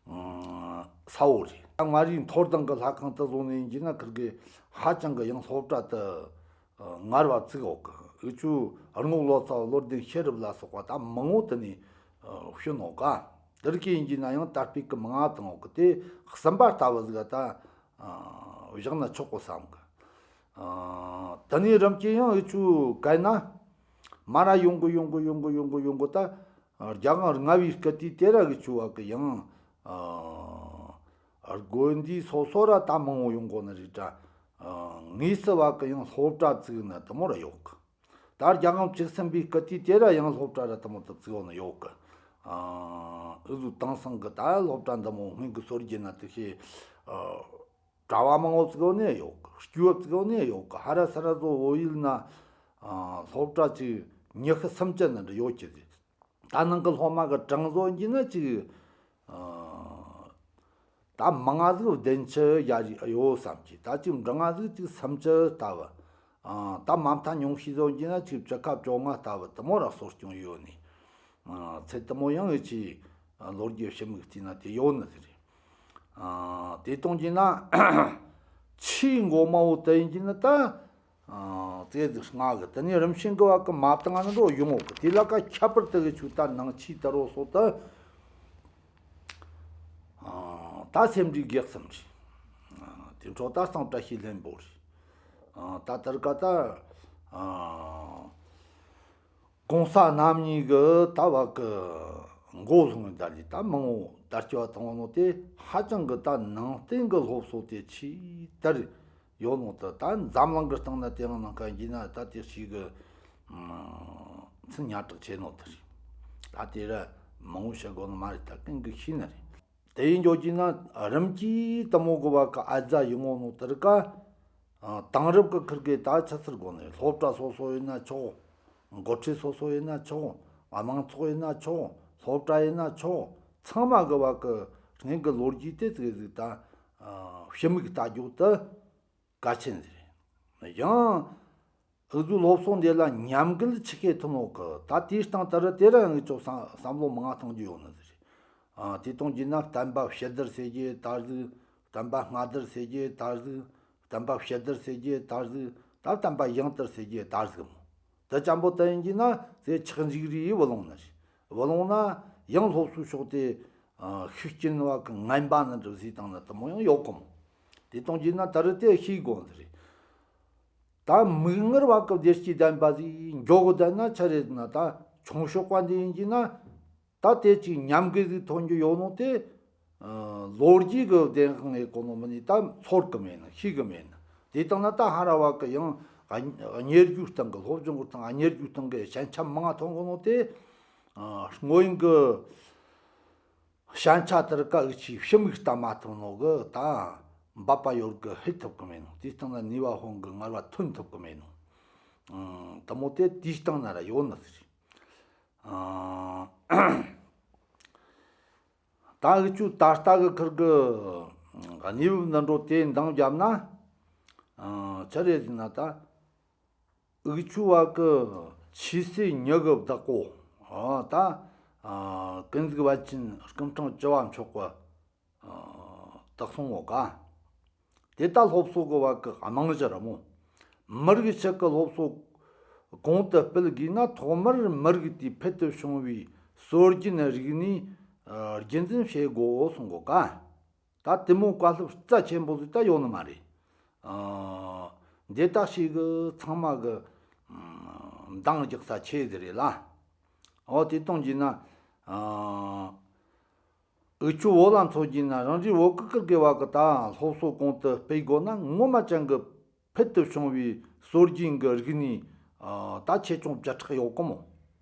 ཨ། ས་བོ་རེད། ད་མངའ་རིས་མཐོ་ལྡིང་གི་ལྷ་ཁང་དུ་བཟོ་ནས་ཡིན་གྱི་ན་ཁིར་གེ་ཧ་ཅང་གི་ཡང་སློབ་གྲྭ་དེ། ཨ། ངར་བ་བཙུགས་ཡོད་གི། འུ་ཆོ་རྔོག་ལོ་ཙཱ་བ་བློ་ལྡན་ཤེས་རབ་ལ་སོགས་པ་ད་མང་བོ་དེ་ནས་ཨ་བྱོན་ཡོད་ག། དེ་རིགས་ཀྱི་ཡིན་གྱི་ན་ཡང་དར་སྤེལ་གི་མང་ང་བཏང་ཡོད་གི། དེ་གསུམ་པ་ལྟ་བུ་ཟིག་ད་ཨ་བཞག་ན་ཆོག་གོ་བསམ་གི། ཨ། དེ་ནས་རིམ་གྱིས་ཡང་འུ་ཆོ་གན་ན་མར་ར་ཡོང་གི་ཡོང་གི་ཡོང་གི་ཡོང་གི་ཡོང་གི། ད་རྒྱལ་དབང་ལྔ་པའི་སྐུ་དུས་དེ་ར་འུ་ཆོ་བ་གི་ཡང་། ཨ། དགོན་སྡེ་སོ་སོ་ར་ད་མང་བོ་ཡོང་གོ་ནི་རེད་དྲ། ཨ། དངོས་སུ་བ་གི་ཡང་སློབ་གྲྭ་བཙུགས་ནི་དེ་མོ་ར་ཡོད་གི། ད་རྒྱལ་དབང་བཅུ་གསུམ་པའི་སྐུ་དུས་དེ་ར་ཡང་སློབ་གྲྭ་ར་དེ་མོ་དེ་བཙུགས་ཡོད་ནི་ཡོད་གི། ཨ། འུ་ཟོ་དེང་སང་གི་ད་སློབ་གྲྭ་འདི་མོ་སྔོན་གི་སྲོལ་རྒྱུན་ན་དེ་ཤེས། ཨ། གྲྭ་བ་མང་བོ་བཙུགས་ནི་ཡོད་གི། སྐྱོ་བོ་བཙུགས་ནི་ཡོད་གི། ཧ་ར་ས་ར་ཟོ་བོད་ཡུལ་ན། ཨ། སློབ་གྲྭ་ཅིག་ཉི་ཤུ་སུམ་ཅུ་ནི་འདྲ་ཡོད་ཀྱི་རེད། ད་ནང་གི་སློབ་མ་གི་གྲངས་བཟོ་ཡིན་ན་ཅིག། ཨ། ད་མང་ང་ཟིག་བདུན་ཅུ་ཡ་ཡོད་བསམ་གི། ད་ཅིག་འབྲིང་ང་ཟིག་ཅིག་སུམ་ཅུ་ལྟ་བུ། ཨ། ད་མ་མཐའ་ཉུང་ཤས་བཟོ་ཡིན་ན་ཅིག་བཅུ་ཁ་བཅོ་ལྔ་ལྟ་བུ་དེ་མོ་ར་གསོ་སྐྱོང་ཡོད་ནི། ཨ། ཚད་དེ་མོ་ཡང་ཡོད་ཀྱི། ལོ་རྒྱུས་ཕྱི་མིག་བལྟས་ན་དེ་ཡོད་ནི་ཟིག་རེད། ཨ། དེ་གཏོང་རྒྱུ་ན་ཆེས་མགོ་མ་བོ་དེ་ཡིན་གྱི་ན་ད། ཨ། དེ་ཟིག་ལྔ་གི། དེ་ནས་རིམ་བྱོན་གི་བ་གི་མ་བཏང་ན་འགྲོ་ཡོང་ངོ་གི། དེ་ལ་ཀ་ཁྱད་པར་དུ་གི་ཆུ་ད་ནང་ཆེས་དར་བོ་སོ་ད། ཨ། ད་སེམས་འདྲིས་གེགས་སམ་རེད། ཨ། དེ་འཕྲོ་ད་གཙང་བཀྲ་ཤིས་ལྷུན་པོ་རེད། ཨ། ད་དར་ཀ་ད། ཨ། གོང་ས་རྣམ་གཉིས་གི་ད་བ་གི་མགོ་ལྷུང་བའི་ད་ལས་ད་མང་བོ་དར་སྐྱེ་བ་བཏང་བ་ནོ་དེ་ཧ་ཅང་གི་ད་ནང་བསྟན་གི་སློབ་གསོ་དེ་ཆེས་དར་ཡོད་ནོ་དེ། ད་འཛམ་གླིང་གི་སྟེང་ན་དེ་ཡང་ནང་ཁ་ཡིན་ན་ད་དེ་ཞིག་གི་མཚན་ཉག་ཕྲ་ཆེ་ནོ་དེ་རེད། ད་དེ་ར་མང་བོ་བཤད་དགོས་ནི་མ་རེད། ད་ཀུན་གི་ཤེས་ནི་རེད། དེ་ཡིན་འགྱོ་གྱི་ན་རིམ་གྱིས་དེ་མོ་གི་བ་གི་ཨ་ཛ་ཡོང་ངོ་ནོ་དེ་རིགས་ཀ། ཨ། དེང་རབས་ཀྱི་ཁུར་གི་ད་ཆི་ཟེར་དགོས་ནི། སློབ་གྲྭ་སོ་སོ་ཡིན་ན་ཆོག། འགོ་ཁྲིད་སོ་སོ་ཡིན་ན་ཆོག། དམངས་ཚོགས་ཡིན་ན་ཆོག། སློབ་གྲྭ་ཡིན་ན་ཆོག། ཚང་མ་གི་བ་གི་སྔོན་གི་ལོ་རྒྱུས་དེ་ཟིག་ཟིག་ད། ཨ། ཕྱི་མིག་ལྟ་རྒྱུ་དེ་གལ་ཆེན་ཟིག་རེད། ཡང་། འུ་ཚོའི་སློབ་གསོ་འདི་ལ་ཉམས་རྒུད་ཆི་ཤེས་ཐོན་ནོ་གི། ད་དེའི་སྟེང་དེ་རུ་དེ་རུ་ངེད་ཚོ་བསམ་བསམ་བློ་མང་ང་གཏོང་རྒྱུ་ཡོད་ནི་ཟིག་རེད། ཨ། དེ་གཏོང་རྒྱུ་ན་བསྟན་པ་ཕྱི་དར་ཟེར་རྒྱུ་དར་ཟིག། བསྟན་པ་སྔ་དར་ཟེར་རྒྱུ་དར་ཟིག། བསྟན་པ་ཕྱི་དར་ཟེར་རྒྱུ་དར་ཟིག། ད་བསྟན་པ་ཡང་དར་ཟེར་རྒྱུ་དར་ཟིག་མོ། དེ་ཅན་པོ་དེ་ཡིན་གྱི་ན་དེ་ཆགས་འཇིག་རིགས་བུ་ལོང་ནི་རེད། བུ་ལོང་ན་ཡང་སློབ་གསོའི་ཕྱོགས་དེ་ཨ་ཤུགས་རྐྱེན་བ་གི་ངན་པ་ནི་འགྲུབ་ཟིག་བཏང་ན་དེ་མོ་ཡང་ཡོད་གི་མོ། དེ་གཏོང་གྱི་ན་ད་རེས་དེ་ཤེས་དགོས་ནི་རེད། ད་མིག་སྔར་བ་གི་བདེ་སྐྱིད་ལྡན་པ་ཟིག་འགྱོ་གི་བསྡད་ན་ཆི་རེད་ཟེར་ན། ད་ཆུང་ཤོས་པ་འདི་ཡིན་གྱི་ན། ད་དེ་ཅིག་ཉམས་རྒུད་ཟིག་ཐོན་རྒྱུ་ཡོད་ནོ་དེ། ཨ། ལོ་རྒྱུས་གི་བདེན་དཔང་ཡེད་གོ་ནོ་མིན་ནི་ད་ཚོར་གི་མེད་ནི། ཤེས་གི་མེད་ནི། དེ་དང་ན་ད་ཧ་ར་བ་གི་ཡང་གཉེར་རྒྱུའི་སྟེང་གི་སློབ་སྦྱོང་གི་སྟེང་གཉེར་རྒྱུའི་སྟེང་གི་ཞན་ཆ་མང་ང་ཐོན་གོ་ནོ་དེ། ཨ། སྔོན་གི་ཞན་ཆ་དེར་ཀ་འུ་ཆོས་ཕྱི་མིག་ལྟ་མ་ཐུབ་ནོ་གི་ད་འབད་པ་ཡོད་གི་ཧེད་ཐུབ་གི་མེད་ནོ། དེའི་སྟེང་ན་ནུས་པ་ཧོན་གི་ངལ་བ་ཐོན་ཐུབ་གི་མེད་ནོ། ཨ། དེ་མོ་དེ་དེའི་སྟེང་ན་ར་ཡོད་ནི་ཟིག་རེད། ཨ། ད་འུ་ཆོས་ད་ལྟ་གི་ཁུར་གི་གནས་བབ་ནི་འགྲོ་དེ་འདང་བརྒྱབ་ན། ཨ། ཆི་རེད་ཟེར་ན། ད་འུ་ཆོ་བ་གི་ཆོས་སྲིད་གཉིས་གི་བདག་པོ། ཨ། ད། ཨ། ཀུན་གཟིགས་པཎ་ཆེན་སྐུ་ཕྲེང་བཅུ་བ་མཆོག་གི། ཨ། བདག་སོང་ངོ་ག། དེ་ལྟ་སློབ་གསོ་གི་བ་གི་རྨང་གཞི་ར་མོ། མི་རིགས་ཤིག་གི་སློབ་གསོ་གོང་དུ་སྤེལ་དགོས་ན། ཐོག་མར་མི་རིགས་དེའི་ཕུལ་དུ་བྱུང་བའི་སྲོལ་རྒྱུན་རིག་གནས། ཨ། རྒྱུན་འཛིན་བྱེད་དགོས་གསུང་གོ་ག། ད་དེ་མོ་བཀའ་སློབ་རྩ་ཆེན་པོ་ཟིག་ད་ཡོད་ནི་མ་རེད། ཨ། འདི་ད་ཞིག་གི་ཚང་མ་གི་འདང་རྒྱག་ས་ཆེ་ཟིག་རེད་ལ། འོ། དེ་གཏོང་གྱི་ན། ཨ། འུ་ཆོ་བོད་ལ་མཚོན་གྱི་ན་རང་རེའི་བོད་གི་ཁུར་གི་བ་གི་ད་སློབ་གསོ་གོང་དུ་སྤེལ་དགོས་ན། ངོ་མ་ཅན་གི་ཕུལ་དུ་བྱུང་བའི་སྲོལ་རྒྱུན་གི་རིག་གནས། ཨ། ད་ཆེ་ཆུང་བཅུ་ཕྲག་ཡོད་གི་མོ།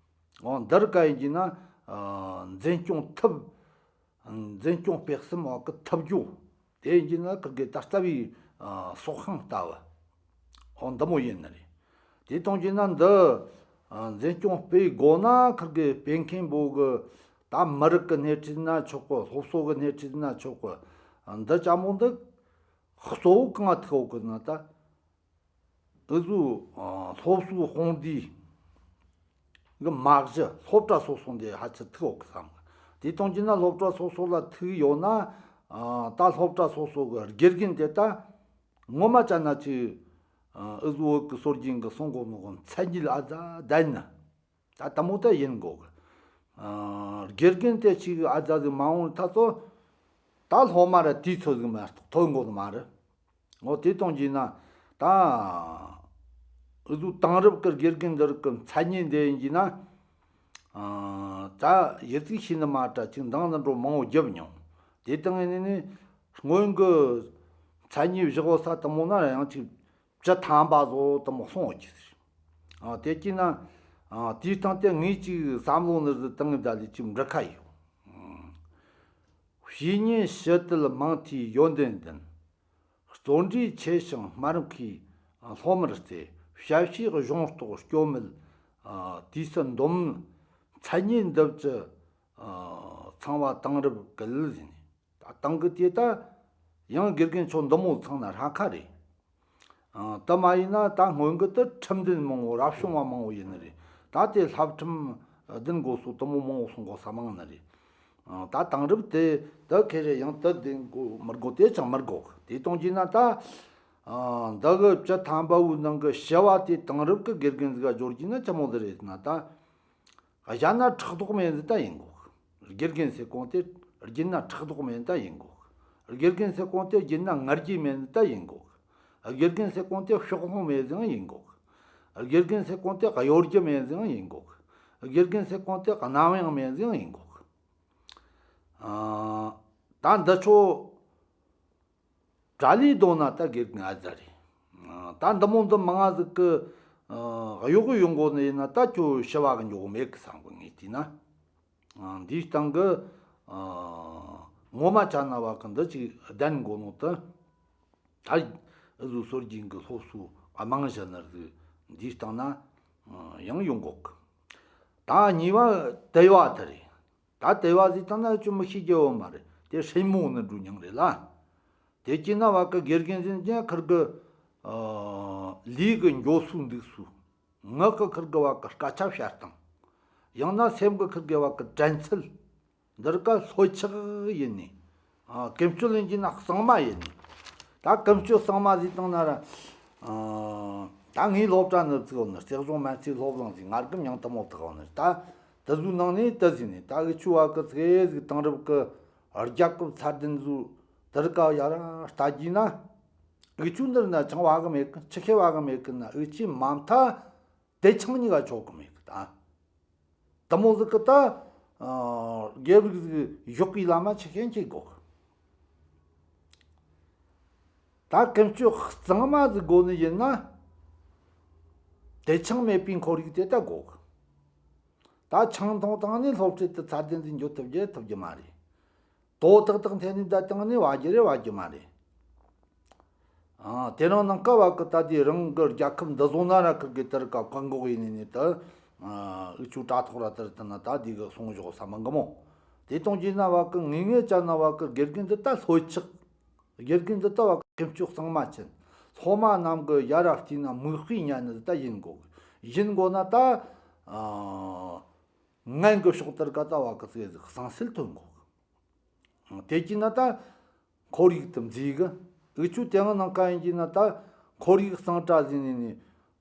འོ། འདིར་ཀ་ཡིན་གྱི་ན། ཨ། འཛིན་སྐྱོང་ཐུབ། འཛིན་སྐྱོང་སྤེལ་གསུམ་བ་གི་ཐུབ་རྒྱུ། དེ་ཡིན་གྱི་ན་ཁུར་གི་ད་རྩ་བའི། ཨ། སྲོག་ཤིང་ལྟ་བུ། འོ། འདི་མོ་ཡིན་ནི་རེད། དེ་གཏོང་གྱི་ན་འདི། ཨ། འཛིན་སྐྱོང་སྤེལ་དགོས་ན་ཁུར་གི་སྤེལ་མཁན་པོ་གི་ད་མི་རིགས་གི་སྣེ་ཁྲིད་ན་ཆོག་གི། སློབ་གསོ་གི་སྣེ་ཁྲིད་ན་ཆོག་གི། འདི་ཅན་པོ་འདི་གཙོ་བོ་གང་ང་ཐུག་ཡོད་གི་ན། ད་འུ་ཟོ། ཨ། སློབ་གསོའི་དཔུང་སྡེ་གི་མ་གཞི་སློབ་གྲྭ་སོ་སོ་འདི་ཧ་ཅང་ཐུག་ཡོད་གི་བསམ་གི། དེ་གཏོང་གྱི་ན་སློབ་གྲྭ་སོ་སོ་ལ་ཐུག་ཡོད་ན། ཨ། ད་སློབ་གྲྭ་སོ་སོ་གི་དགེ་རྒན་དེ་ད་ངོ་མ་ཅན་ན་ཅིག། ཨ། འུ་ཟོ་བོད་གི་སྲོལ་རྒྱུན་གི་གསུང་གོ་ནོ་གི་མཚན་ཉིད་ཨ་ཙ་ལྡན་ནི། ད་དེ་མོ་ད་ཡིན་དགོས་གི། ཨ། དགེ་རྒན་དེ་ཅིག་ཨ་ཙ་ཟིག་མ་འོངས་ཐ་ཚོ་ད་སློབ་མ་ར་དུས་ཚོད་ཟིག་མ་གཏོགས་ཐོན་དགོས་ནི་མ་རེད། འོ། དེ་གཏོང་གྱི་ན་ད་འུ་ཟོ་དེང་རབས་གི་དགེ་རྒན་འདི་རིགས་གི་མཚན་ཉིད་འདི་ཡིན་གྱི་ན། ཨ། ད་ཡི་ཙིག་ཤེས་ནི་མ་དྲ་ཅིག་འདང་ནི་འགྲོ་མང་བོ་རྒྱབ་མྱོང་། དེ་དང་ཡིན་ནི་སྔོན་གི་མཚན་ཉིད་བཞག་ས་དེ་མོ་ན་ཡང་ཅིག་བཅུ་ཐམ་པ་ཟོ་དེ་མོ་སོང་ཡོད་ཀྱི་ཟེར། ཨ། དེ་གྱི་ན། ཨ། དེའི་སྟེང་དེ་ངས་ཅིག་བསམ་བློ་ནི་ཟིག་བཏང་ངེ་ད་ལས་ཅིག་འབྲི་ཁ་ཡོད། བཤེས་གཉེན་ཞི་དུལ་མང་ཐོས་ཡོན་ཏན་ལྡན། བརྩོན་འགྲུས་ཆེ་ཞིང་སྨྲ་མཁས་སློབ་མར་བརྩེ། ཞབས་ཕྱིའི་གཞུང་རྟོགས་སྐྱོ་མེད། ཨ། དུས་སུ་འདོམས། མཚན་ཉིད་འདི་བཅུ། ཨ། ཚང་བ་དེང་རབས་སྐུལ་ཟེར་ནས། ད་དེང་གི་དུས་ད་ཡང་དགེ་རྒན་ཚོ་འདི་མོ་ཚང་ན་ཧྲ་ཁ་རེད། ཨ། དེ་མ་ཡིན་ན་ད་སྔོན་གི་དུ་ཁྲིམས་ལྡན་མང་བོ། རབ་བྱུང་བ་མང་བོ་ཡིན་ནི་རེད། ད་དེ་བསླབ་ཁྲིམས་ལྡན་དགོས་སོ་དེ་མོ་མང་བོ་གསུང་དགོས་ས་མང་ནི་རེད། ཨ། ད་དེང་རབས་དེ་དུ་ཁེ་རེ་ཡང་དུ་ལྡན་དགོས་མི་དགོས་དེ་ཅང་མི་དགོས། དེ་གཏོང་གྱི་ན་ད། ཨ། འདི་གི་བཅུ་ཐམ་པ་བོའི་ནང་གི་ཞི་བ་དེ་དེང་རབས་གི་དགེ་རྒན་ཟིག་ག་སྦྱོར་གྱི་ན་ཅི་མོ་ཟིག་རེད་ཟེར་ན། ད་གཞན་ན་ཕྲག་དོག་མེད་ཟིག་ད་ཡིན་དགོས། དགེ་རྒན་ཟེར་གོང་དེ་རྒྱུད་ན་ཕྲག་དོག་མེད་ཟིག་ད་ཡིན་དགོས། དགེ་རྒན་ཟེར་གོང་དེ་རྒྱུད་ན་ང་རྒྱལ་མེད་ཟིག་ད་ཡིན་དགོས། དགེ་རྒན་ཟེར་གོང་དེ་ཕྱོགས་ལྷུང་མེད་ཟིག་ཡང་ཡིན་དགོས། དགེ་རྒན་ཟེར་གོང་དེ་གཡོ་སྒྱུ་མེད་ཟིག་ཡང་ཡིན་དགོས། དགེ་རྒན་ཟེར་གོང་དེ་རྣམ་གཡེང་མེད་ཟིག་ཡང་ཡིན་དགོས། ཨ། ད་འདི་ཚོ་གྲ་ལས་ལྡོག་ན་ད་དགེ་རྒན་ཨ་ཙ་རེད། ཨ། ད་འདི་མོ་འདི་མང་ང་ཟིག་གི། ཨ། གཡོག་གི་ཡོང་དགོས་ནི་ཡིན་ན་ད་ཁྱོད་ཞི་བ་གི་འགྱོ་གི་མེད་གི་བསམ་གི། ངས་བལྟས་ན། ཨ། འདིའི་སྟེང་གི། ཨ། ངོ་མ་ཆ་ན་བ་གི་འདི་ཅིག་ལྡན་དགོས་ནོ་དེ། ད་འུ་ཟོ་སྲོལ་རྒྱུན་གི་སློབ་གསོའི་རྨང་གཞི་ནི་ཟིག་འདིའི་སྟེང་ན། ཨ། ཡང་ཡོང་དགོས་གི། ད་གཉིས་པ་དལ་བ་དེ་རེད། ད་དལ་བ་ཟེར་བཏང་ན་ཅུང་མི་ཤེས་རྒྱུ་ཡོད་མ་རེད། དེ་སྲིན་མོ་ནི་འགྲོ་མྱོང་རེད་ལ། དེ་གྱིས་ན་བ་གི་དགེ་རྒན་ཟེར་མཁན་ཁུར་གི། ཨ། ལུས་གི་འགྱོ་སྲོལ་འདུག་སྲོལ། ངག་གི་ཁུར་གི་བ་གི་སྐད་ཆ་བཤད་སྟངས། ཡང་ན་སེམས་གི་ཁུར་གི་བ་གི་དྲན་ཚུལ། འདིར་ཀ་ལྷོད་ཆགས་ཡིན་ནི། ཨ། ཀུན་སྤྱོད་ཡིན་གྱི་ན་གཙང་མ་ཡིན་ནི། ད་ཀུན་སྤྱོད་གཙང་མ་ཟེར་བཏང་ན་ར། ཨ། ད་ངའི་སློབ་གྲྭ་ནི་ཚིག་ནི་རྩེ་གཞུང་སྨན་རྩིས་སློབ་གླིང་ཟིག་སྔར་གི་མྱིང་དེ་མོ་དག་ནི་ད་དེ་ཟུ་ནང་ནས་དེ་ཟིག་ནས་ད་འུ་ཆོ་བ་གི་ཚེ་ཟིག་དེང་རབས་གི་རྒྱལ་ཁབ་ཚད་ལྡན་ཟུ་དེར་ཀ་ཡ་ར་ལྟ་རྒྱུ་ན། འུ་ཆོ་འདིར་ན་ཆང་བ་གི་མེད་གི། ཆི་ཁེ་བ་གི་མེད་གི་ན། འུ་ཆོའི་མ་མཐའ་དེ་ཆང་གཉིས་ཀ་ཆོག་གི་མེད་གི་ད། དེ་མོ་ཟིག་གི་ད། ཨ། དགེ་ལུགས་ཟིག་ཞོག་གི་ལ་མ་ཆི་ཤེས་ཀྱི་དགོ་གི། ད་ཀུན་སྤྱོད་གཙང་མ་ཟིག་དགོ་ནི་ཡིན་ན། དེ་ཆང་མེད་པའི་ཁོར་ཡུག་དེ་ད་དགོ་གི། ད་ཆང་འཐུང་བཏང་ནས་སློབ་ཁྲིད་དེ་ཚད་ལྡན་ཟིག་འགྱོ་ཐུབ་རྒྱུ་ཐུབ་རྒྱུ་མ་རེད། དོ་ཏག་ཏག་འཐེན་ནས་བསྡད་བཏང་ནས་བ་རྒྱུ་རེད་བ་རྒྱུ་མ་རེད། ཨ། དེ་རིང་ནངས་ཀ་བ་གི་ད་དེ་རང་གི་རྒྱལ་ཁབ་འདི་བཟོ་ན་ར་ཁིར་གི་དེར་ཀ་བཀག་འགོག་ཡིན་ནི་ནི་ད། ཨ། འུ་ཆོ་དྲ་ཐོག་ར་དེར་ད་ན་ད་དེ་གི་གསུང་ཞོག་ས་མི་འགི་མོ། དེ་གཏོང་རྒྱུ་ན་བ་གི་ངེས་ངེས་ཅན་ན་བ་གི་དགེ་རྒན་འདི་ད་ལྷོད་ཆགས། དགེ་རྒན་འདི་ད་བ་གི་ཀུན་སྤྱོད་གཙང་མ་ཅན། སློབ་མ་རྣམས་གི་ཡ་ར་བལྟས་ན་མིག་དཔེ་ཉན་ནི་ད་ཡིན་དགོ་གི། ཡིན་དགོ་ན་ད། ཨ། ངན་གི་ཕྱོགས་དེར་ཀ་ད་བ་གི་ཚེ་གཙང་སེལ་ཐོན་དགོ་གི། དེ་གྱིས་ན་ད་ཁོར་ཡུག་ཏུ་མཛེས་གི། འུ་ཆོ་དེ་སྔ་ནང་ཀ་ཡིན་གྱིས་ན་ད་ཁོར་ཡུག་གཙང་སྦྲ་ཟིན་ནས་ནི།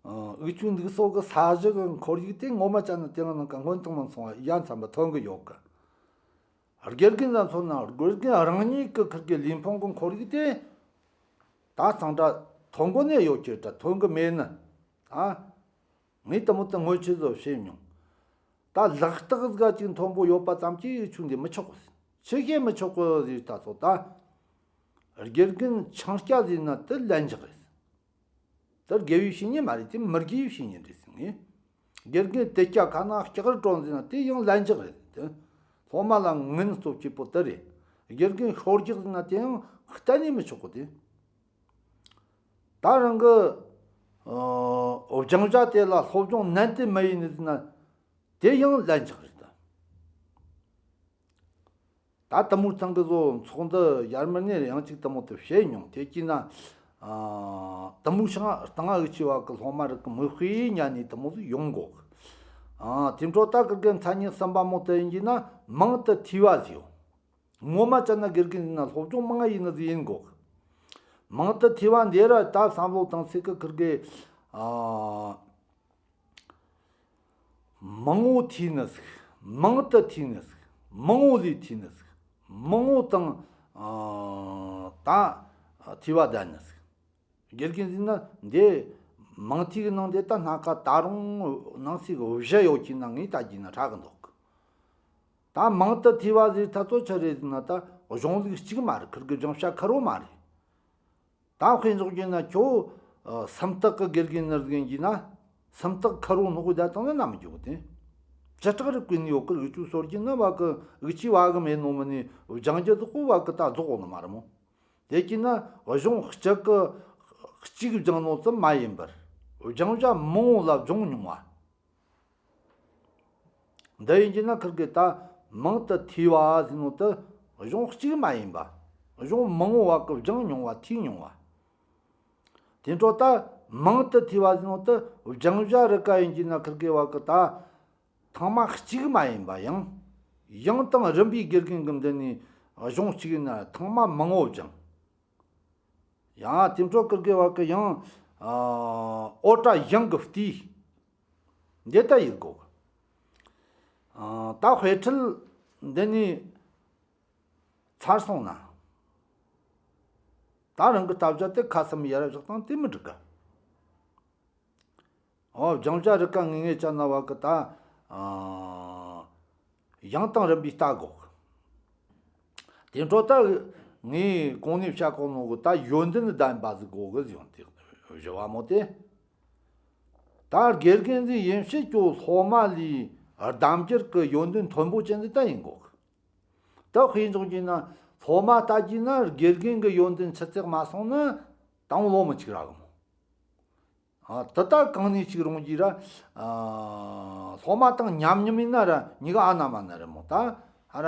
ཨ། འུ་ཆོའི་འདུག་སོགས་གི་ས་གཞི་གི་ཁོར་ཡུག་དེ་ངོ་མ་ཅན་ན་དེ་སྔ་ནང་ཀ་སྔོན་དང་མ་སོང་བ་ཡ་མཚན་པ་ཐོན་གི་ཡོད་གི། དགེ་རྒན་ལ་མཚོན་ན་དགེ་རྒན་རང་ཉིད་ཀྱི་ཁིར་གི་ལུས་ཕུང་གི་ཁོར་ཡུག་དེ་ད་གཙང་སྦྲ་ཐོན་གོ་ནས་ཡོད་ཀྱི་ད་ཐོན་གི་མེད་ནི། ཨ། ངས་དེ་མོ་དེ་ངོ་ཆེ་བཟོ་བྱས་མྱོང་། ད་ལག་རྟགས་ཟིག་ག་ཅིག་མཐོན་པོ་ཡོད་པ་ཙམ་གྱིས་འུ་ཆོ་འདི་མི་ཆོག་གི། ཆི་ཤེས་མི་ཆོག་གི་ཟེར་ད་ཚོ་ད། དགེ་རྒན་ཆང་རྐྱལ་ཟེར་ན་དེ་ལན་ཆགས་རེད། དེ་དགེ་བའི་བཤེས་གཉེན་མ་རེད། དེ་མི་དགེ་བའི་བཤེས་གཉེན་རེད་ཟེར་ངས། དགེ་རྒན་དེ་སྐྱ་ཁ་ན་སྐྱག་རི་གྲོན་ཟེར་ན་དེ་ཡང་ལན་ཆགས་རེད་དེ། སློབ་མ་ལ་ངན་རྩོད་བྱེད་པོ་དེ་རེད། དགེ་རྒན་ཤོར་རྒྱག་ཟེར་ན་དེ་ཡང་གཏན་ནས་མི་ཆོག་གི་དེ། ད་རང་གི། ཨ། སྦྱང་བྱ་དེ་ལ་སློབ་སྦྱོང་ནན་ཏན་མ་ཡིན་ནི་ཟེར་ན་དེ་ཡང་ལན་ཆགས་རེད་ད། ད་དེ་མོ་ཚང་གི་བཟོ་ཚོགས་འདུ་ཡར་མར་ནས་ཡང་གཅིག་དེ་མོ་དེ་བཤད་མྱོང་། དེ་གྱིས་ན། ཨ། དེ་མོ་ཤང་སྟེང་འུ་ཆོ་བ་གི་སློབ་མ་རིགས་གི་མིག་དཔེ་ཉན་ནས་དེ་མོ་ཟིག་ཡོང་གོ་གི། ཨ། དེ་འཕྲོ་ད་ཁིར་གི་མཚན་ཉིད་གསུམ་པ་མོ་དེ་ཡིན་གྱིས་ན་མང་དུ་ཐོས་པ་ཟིག་ཡོད། ངོ་མ་ཅན་ན་དགེ་རྒན་ཡིན་ན་སློབ་སྦྱོང་མང་ཡིན་ནི་ཟིག་ཡིན་གོ་གི། མང་དུ་ཐོས་པ་འདི་ར་ད་བསམ་བློ་བཏང་ཚེ་གི་ཁིར་གི། ཨ། མང་བོ་ཐོས་ནི་ཟིག་མང་དུ་ཐོས་ནི་ཟིག་མང་བོ་ལས་ཐོས་ནི་ཟིག་མང་བོ་དང་། ཨ། ད་ཐོས་པ་ལྡན་ནི་ཟིག་དགེ་རྒན་ཟེར་ན་འདི་མང་ཐོས་གི་ནང་དེ་ད་སྣ་ཁ་ད་རུང་ནང་གསེས་གི་བཞི་ཡོད་ཀྱི་ན་ངས་ད་རྒྱུས་ན་ཧྲ་གི་འདུག་གི། ད་མང་དུ་ཐོས་པ་ཟེར་ད་ཚོ་ཆི་རེད་ཟེར་ན་ད་གཞུང་ལུགས་གཅིག་མ་རེད། ཁིར་གི་སྦྱང་བྱ་ཁེར་བོ་མ་རེད། ད་དཔེ་འཇོག་རྒྱུ་ན་ཁྱོད། ཨ། སུམ་རྟགས་ཀྱི་དགེ་རྒན་ནི་རྒན་གྱིས་ན་སུམ་རྟགས་ཁེར་བོ་ནོག་གི་བསྡད་བཏང་ན་ན་མི་འཇུག་གི་དེ། ཅི་དྲག་རེ་བཀོད་ནི་ཡོད་གི། འུ་ཆོ་སྲོལ་རྒྱུན་ན་བ་གི་འུ་ཆོའི་བ་གི་མེད་ནོ་མིན་ནི་སྦྱང་རྒྱུ་དག་གོ་བ་གི་ད་རྫོགས་ནི་མ་རེད་མོ། དེ་གྱིས་ན་གཞུང་གཅིག་གི་གཅིག་སྦྱང་ནོ་ཙམ་མ་ཡིན་པར་སྦྱང་བྱ་མང་བོ་ལ་སྦྱོང་མྱོང་བ། འདི་ཡིན་གྱི་ན་ཁིར་གི་ད་མང་དུ་ཐོས་པ་ཟེར་ནོ་དེ་གཞུང་གཅིག་མ་ཡིན་པ། གཞུང་མང་བོ་བ་གི་སྦྱང་མྱོང་བ་ཐོས་མྱོང་བ། དེ་འཕྲོ་ད་མང་དུ་ཐོས་པ་ཟེར་ནོ་དེ་སྦྱང་བྱ་རི་ཀ་ཡིན་གྱི་ན་ཁིར་གི་བ་གི་ད་ཐེངས་མ་གཅིག་མ་ཡིན་པ་ཡང་། ཡང་དང་རིམ་པས་དགེ་རྒན་གི་མདུན་ནས་གཞུང་གཅིག་ཡིན་ན་ཐེངས་མ་མང་བོ་སྦྱང་། ཡང་དེ་འཕྲོ་ཁིར་གི་བ་གི་ཡང་། ཨ། འོ་ད་གཞུང་གི་བལྟས། འདི་ལྟ་ཡིན་གོ། ཨ། ད་དཔེ་ཁྲིད་འདི་ནས་ཚར་སོང་ན། ད་རང་གི་ལྟ་བྱ་དེ་ཁ་ཙམ་ཡར་བཞག་བཏང་དེ་མི་འགྲིག་གི། ཨོ། སྦྱང་བྱ་རི་ཀ་ངེས་ངེས་ཅན་ན་བ་གི་ད། ཨ། ཡང་དང་རིམ་པས་ལྟ་དགོ། དེ་འཕྲོ་ད་ངས་གོང་ནས་བཤད་གོ་ནོ་གི་ད་ཡོན་ཏན་ལྡན་པ་ཟིག་དགོ་གི་ཟེར་ཡོང་དེ་བཞི་བ་མོ་དེ། ད་དགེ་རྒན་ཟིག་ཡིན་ཕྱིན་ཁྱོད་སློབ་མ་ལས་ལྡབ་འགྱུར་གི་ཡོན་ཏན་མཐོན་པོ་ཅན་ཟིག་ད་ཡིན་དགོ་གི། ད་དཔེ་འཇོག་རྒྱུ་ན་སློབ་མ་ལྟ་རྒྱུ་ན་དགེ་རྒན་གི་ཡོན་ཏན་ཆི་ཙེག་མ་སོང་ན་དང་བློ་མི་གཅིག་ར་གི་མོ། ཨ། དེ་ད་གང་ནས་ཅིག་རུང་གྱིས་ར། ཨ། སློབ་མ་དང་མཉམ་མཉམ་ཡིན་ན་ར་གཉིས་ཀ་ཨ་ན་མ་ན་རེད་མོ། ད་ཧ་ར་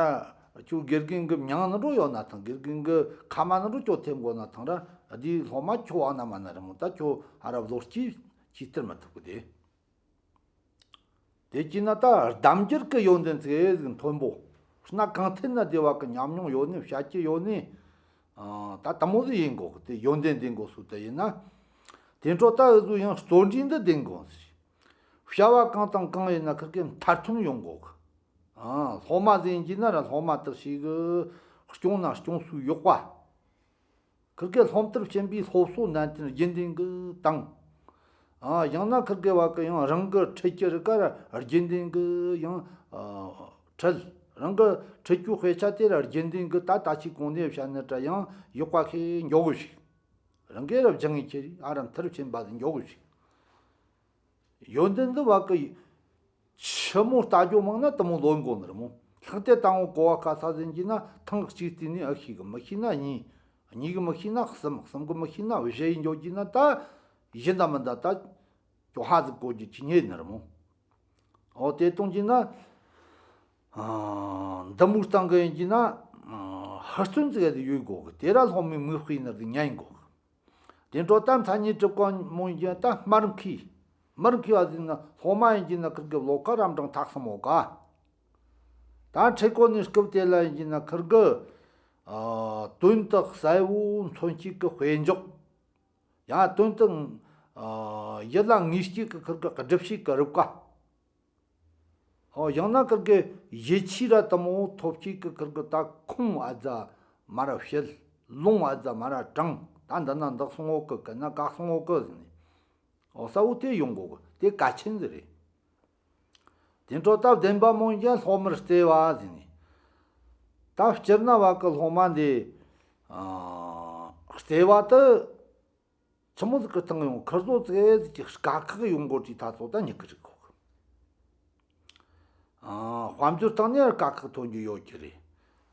ཁྱོད་དགེ་རྒན་གི་མྱིང་ནི་འགྲོ་ཡོད་ན་ཐང་། དགེ་རྒན་གི་ཁ་མ་ནི་འགྲོ་ཁྱོད་ཐེམ་དགོ་ན་ཐང་ར། འདིའི་སློབ་མ་ཁྱོད་ཨ་ན་མ་ན་རེད་མོ། ད་ཁྱོད་ཧ་ར་བློ་སྐྱེས་ཁྱི་སྟེར་མི་ཐུབ་གི་དེ། དེ་གྱིས་ན་ད་ལྡབ་འགྱུར་གི་ཡོན་ཏན་ཚིག་ཟིག་མཐོན་པོ། སྣ་གང་ཐད་ན་བདེ་བ་གི་ཉམས་མྱོང་ཡོད་ནི། བཤད་རྒྱུ་ཡོད་ནི། ཨ། ད་དེ་མོ་ཟིག་ཡིན་དགོ་གི། དེ་ཡོན་ཏན་ལྡན་དགོ་སུ་དེ་ཡིན་ན། དེ་འཕྲོ་ད་འུ་ཚོ་ཡང་བརྩོན་འགྲུས་འདི་ལྡན་དགོས་ཟེར། བྱ་བ་གང་དང་གང་ཡིན་ན་ཁིར་གེ་མཐར་ཐོན་ཡོང་དགོས་གི། ཨ། སློབ་མ་ཟིག་ཡིན་གྱི་ན་ར་སློབ་མ་དག་ཞིག་གི་སྐྱོང་ན་སྐྱོང་སུ་ཡོད་པ། ཁིར་གེ་སློབ་མཐར་ཕྱིན་པའི་སློབ་གསོ་ནན་ཏན་རྒྱུན་ལྡན་གི་བཏང་། ཨ། ཡང་ན་ཁིར་གེ་བ་གི་ཡང་རང་གི་ཁྲིད་ཀྱི་རིགས་ཀ་ར་རྒྱུན་ལྡན་གི་ཡང་ཨ་ཁྲིད། རང་གི་ཁྲིད་རྒྱུ་དཔེ་ཆ་དེ་ར་རྒྱུན་ལྡན་གི་ད་ད་ཅིག་གོང་ནས་བཤད་ནི་འདྲ་ཡང་ཡག་པ་ཁེ་འཇོག་གི་ཞིག། རང་གི་ར་སྦྱང་ངེས་ཁྱེར་ཨ་ར་མཐར་ཕྱིན་པ་ཟིག་འཇོག་གི་ཞིག། ཡོན་ཏན་འདི་བ་གི་ཆི་མོ་ལྟ་རྒྱུ་མང་ན་དུ་མོ་ལོན་དགོ་ནི་རེད་མོ། ལྷག་དེ་དང་བོ་གོ་བ་ཁ་ས་ཟིན་གྱི་ན་ཐེངས་གཅིག་བལྟས་ནས་ཨ་ཤེས་གི། མི་ཤེས་ན་གཉིས། གཉིས་གི་མི་ཤེས་ན་གསུམ། གསུམ་གི་མི་ཤེས་ན་བཞི་ཡིན་འཇོག་གྱི་ན་ད་གཞི་འདའ་མི་འདའ་ད་ཅོ་ཧ་ཟིག་གོ་རྒྱུ་ཅི་ཉེ་ནི་རེད་མོ། འོ་དེ་གཏོང་གྱི་ན། ཨ། འདི་མོ་སྟེང་གི་ཡིན་གྱི་ན། ཨ། ཧུར་བརྩོན་ཟིག་ཡོད་དགོ་གི། དེ་ར་སློབ་མའི་མིག་དཔེ་ནི་ཟིག་ཉན་དགོ་གི། དེ་འཕྲོ་ད་མཚན་ཉིད་གྲུབ་གོ་མོ་ཡིན་གྱི་ན་ད་སྨྲ་མཁས། སྨྲ་མཁས་པ་ཟིག་ན་སློབ་མ་ཡིན་གྱི་ན་ཁིར་གི་བློ་ཁ་རབ་འབྲིང་ཐག་སོང་མོ་ག། ད་ཁྲིད་གོ་ནི་སྐབས་དེ་ལ་ཡིན་གྱི་ན་ཁིར་གི། ཨ། དོན་དག་གསལ་བོ་མཚོན་བྱེད་ཀྱི་དཔེ་འཇོག། ཡང་དོན་དུ། ཨ། ཡིད་ལ་ངེས་བྱེད་ཀྱི་ཁིར་གི་སྒྲུབ་བྱེད་ཀྱི་རིགས་པ། ཨོ། ཡང་ན་ཁིར་གི་ཡིད་ཆེས་ར་དུ་མོ་ཐོབ་བྱེད་ཀྱི་ཁིར་གི་ད་ཁུངས་ཨ་ཙ་མ་ར་བཤད། ལུང་ཨ་ཙ་མ་ར་དྲངས། ད་འདི་ན་འདག་སོང་ངོ་གི། གན་ན་གག་སོང་ངོ་གི་ཟེར་ནས། ཨོ། གསལ་བོ་དེ་ཡོང་དགོ་གི། དེ་གལ་ཆེན་ཟིག་རེད། དེ་འཕྲོ་ད་བདེན་པ་མོ་ཡིན་ཀྱང་སློབ་མར་བརྩེ་བ་ཟེར་ནས། ད་སྤྱིར་ན་བ་གི་སློབ་མ་འདི། ཨ། བརྩེ་བ་དེ་ཆི་མོ་ཟིག་གི་སྟེང་ཡོང་། ཁིར་ཚོ་ཙེ་ཟིག་གི་དཀའ་ཁག་ཡོང་གོ་དུས་ད་ཚོ་ད་མྱི་གི་རིག་གོ་གི། ཨ། དཔལ་འབྱོར་སྟེང་ནས་དཀའ་ཁག་ཐོན་རྒྱུ་ཡོད་ཀྱི་རེད།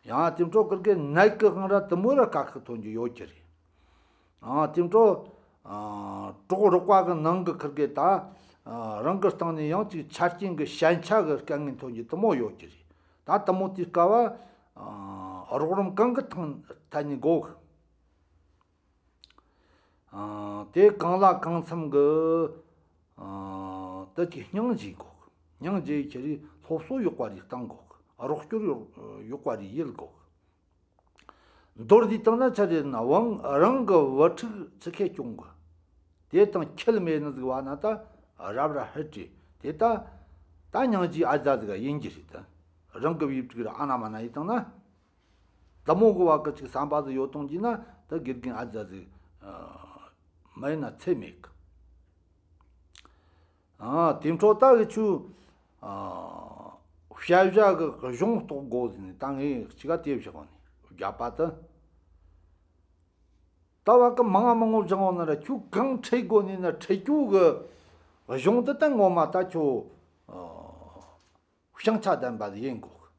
ཡང་དེ་འཕྲོ་ཁིར་གི་ནད་ཀྱི་དབང་ར་དུ་མོ་ར་དཀའ་ཁག་ཐོན་རྒྱུ་ཡོད་ཀྱི་རེད། ཨ། དེ་འཕྲོ། ཨ། གྲོགས་རོགས་པ་གི་ནང་གི་ཁིར་གི་ད། ཨ། རང་གི་སྟེང་ནས་ཡང་ཅིག་ཆ་རྐྱེན་གི་ཞན་ཆ་གི་དཀའ་ངལ་ཐོན་རྒྱུ་དུ་མོ་ཡོད་ཀྱི་རེད། ད་དུ་མོ་དེའི་སྐབས། ཨ། རོགས་རམ་གང་གི་ཐང་ཐད་ནས་དགོ་གི། ཨ། དེ་གང་ལ་གང་འཚམ་གི། ཨ། དེ་གི་སྙིང་རྗེ་དགོ་གི། སྙིང་རྗེ་ཁྱེར་རེ་སློབ་གསོ་ཡག་པ་རེ་གཏང་དགོ་གི། རོགས་སྐྱོར་ཡག་ཡག་པ་རེ་ཡེད་དགོ་གི། མདོར་བསྡུས་བཏང་ན་ཆ་རེ་ན་དབང་རང་གི་བུ་ཕྲུག་ཆི་ཁེ་སྐྱོང་གི། དེ་དང་ཁྱད་མེད་ནི་ཟིག་བ་ན་ད་རབ་ར་ཧེ་ཏྲེ་དེ་ད་ད་སྙིང་རྗེ་ཨ་ཙ་ཟིག་ཡིན་རྒྱུ་རེད། ད་རང་གི་བུ་ཕྲུག་ར་ཨ་ན་མ་ན་ཡེད་བཏང་ན། དུ་མོ་གི་བ་གི་ཅིག་བསམ་པ་ཟིག་ཡོད་དང་གྱིས་ན་ད་དགེ་རྒན་ཨ་ཙ་ཟིག་ཨ་མ་ཡིན་ན་ཚད་མེད་གི། ཨ། དེ་འཕྲོ་ད་གི་ཆུ། ཨ། བཤད་བྱ་གི་གཞུང་རྟོགས་དགོ་ཟེར་ནས་ད་ངས་གཅིག་ག་དེ་བཞག་ནས་རྒྱབ་པ་ད། ད་བ་གི་མང་ང་མང་ངོ་སྦྱང་བ་ན་ར་ཁྱོད་གང་ཁྲིད་དགོ་ནས་ན་ཁྲིད་རྒྱུ་གི་གཞུང་དེ་ད་ངོ་མ་ད་ཁྱོད། ཨ། ཤིང་ཆ་ལྡན་པ་ཟིག་ཡིན་དགོ་གི།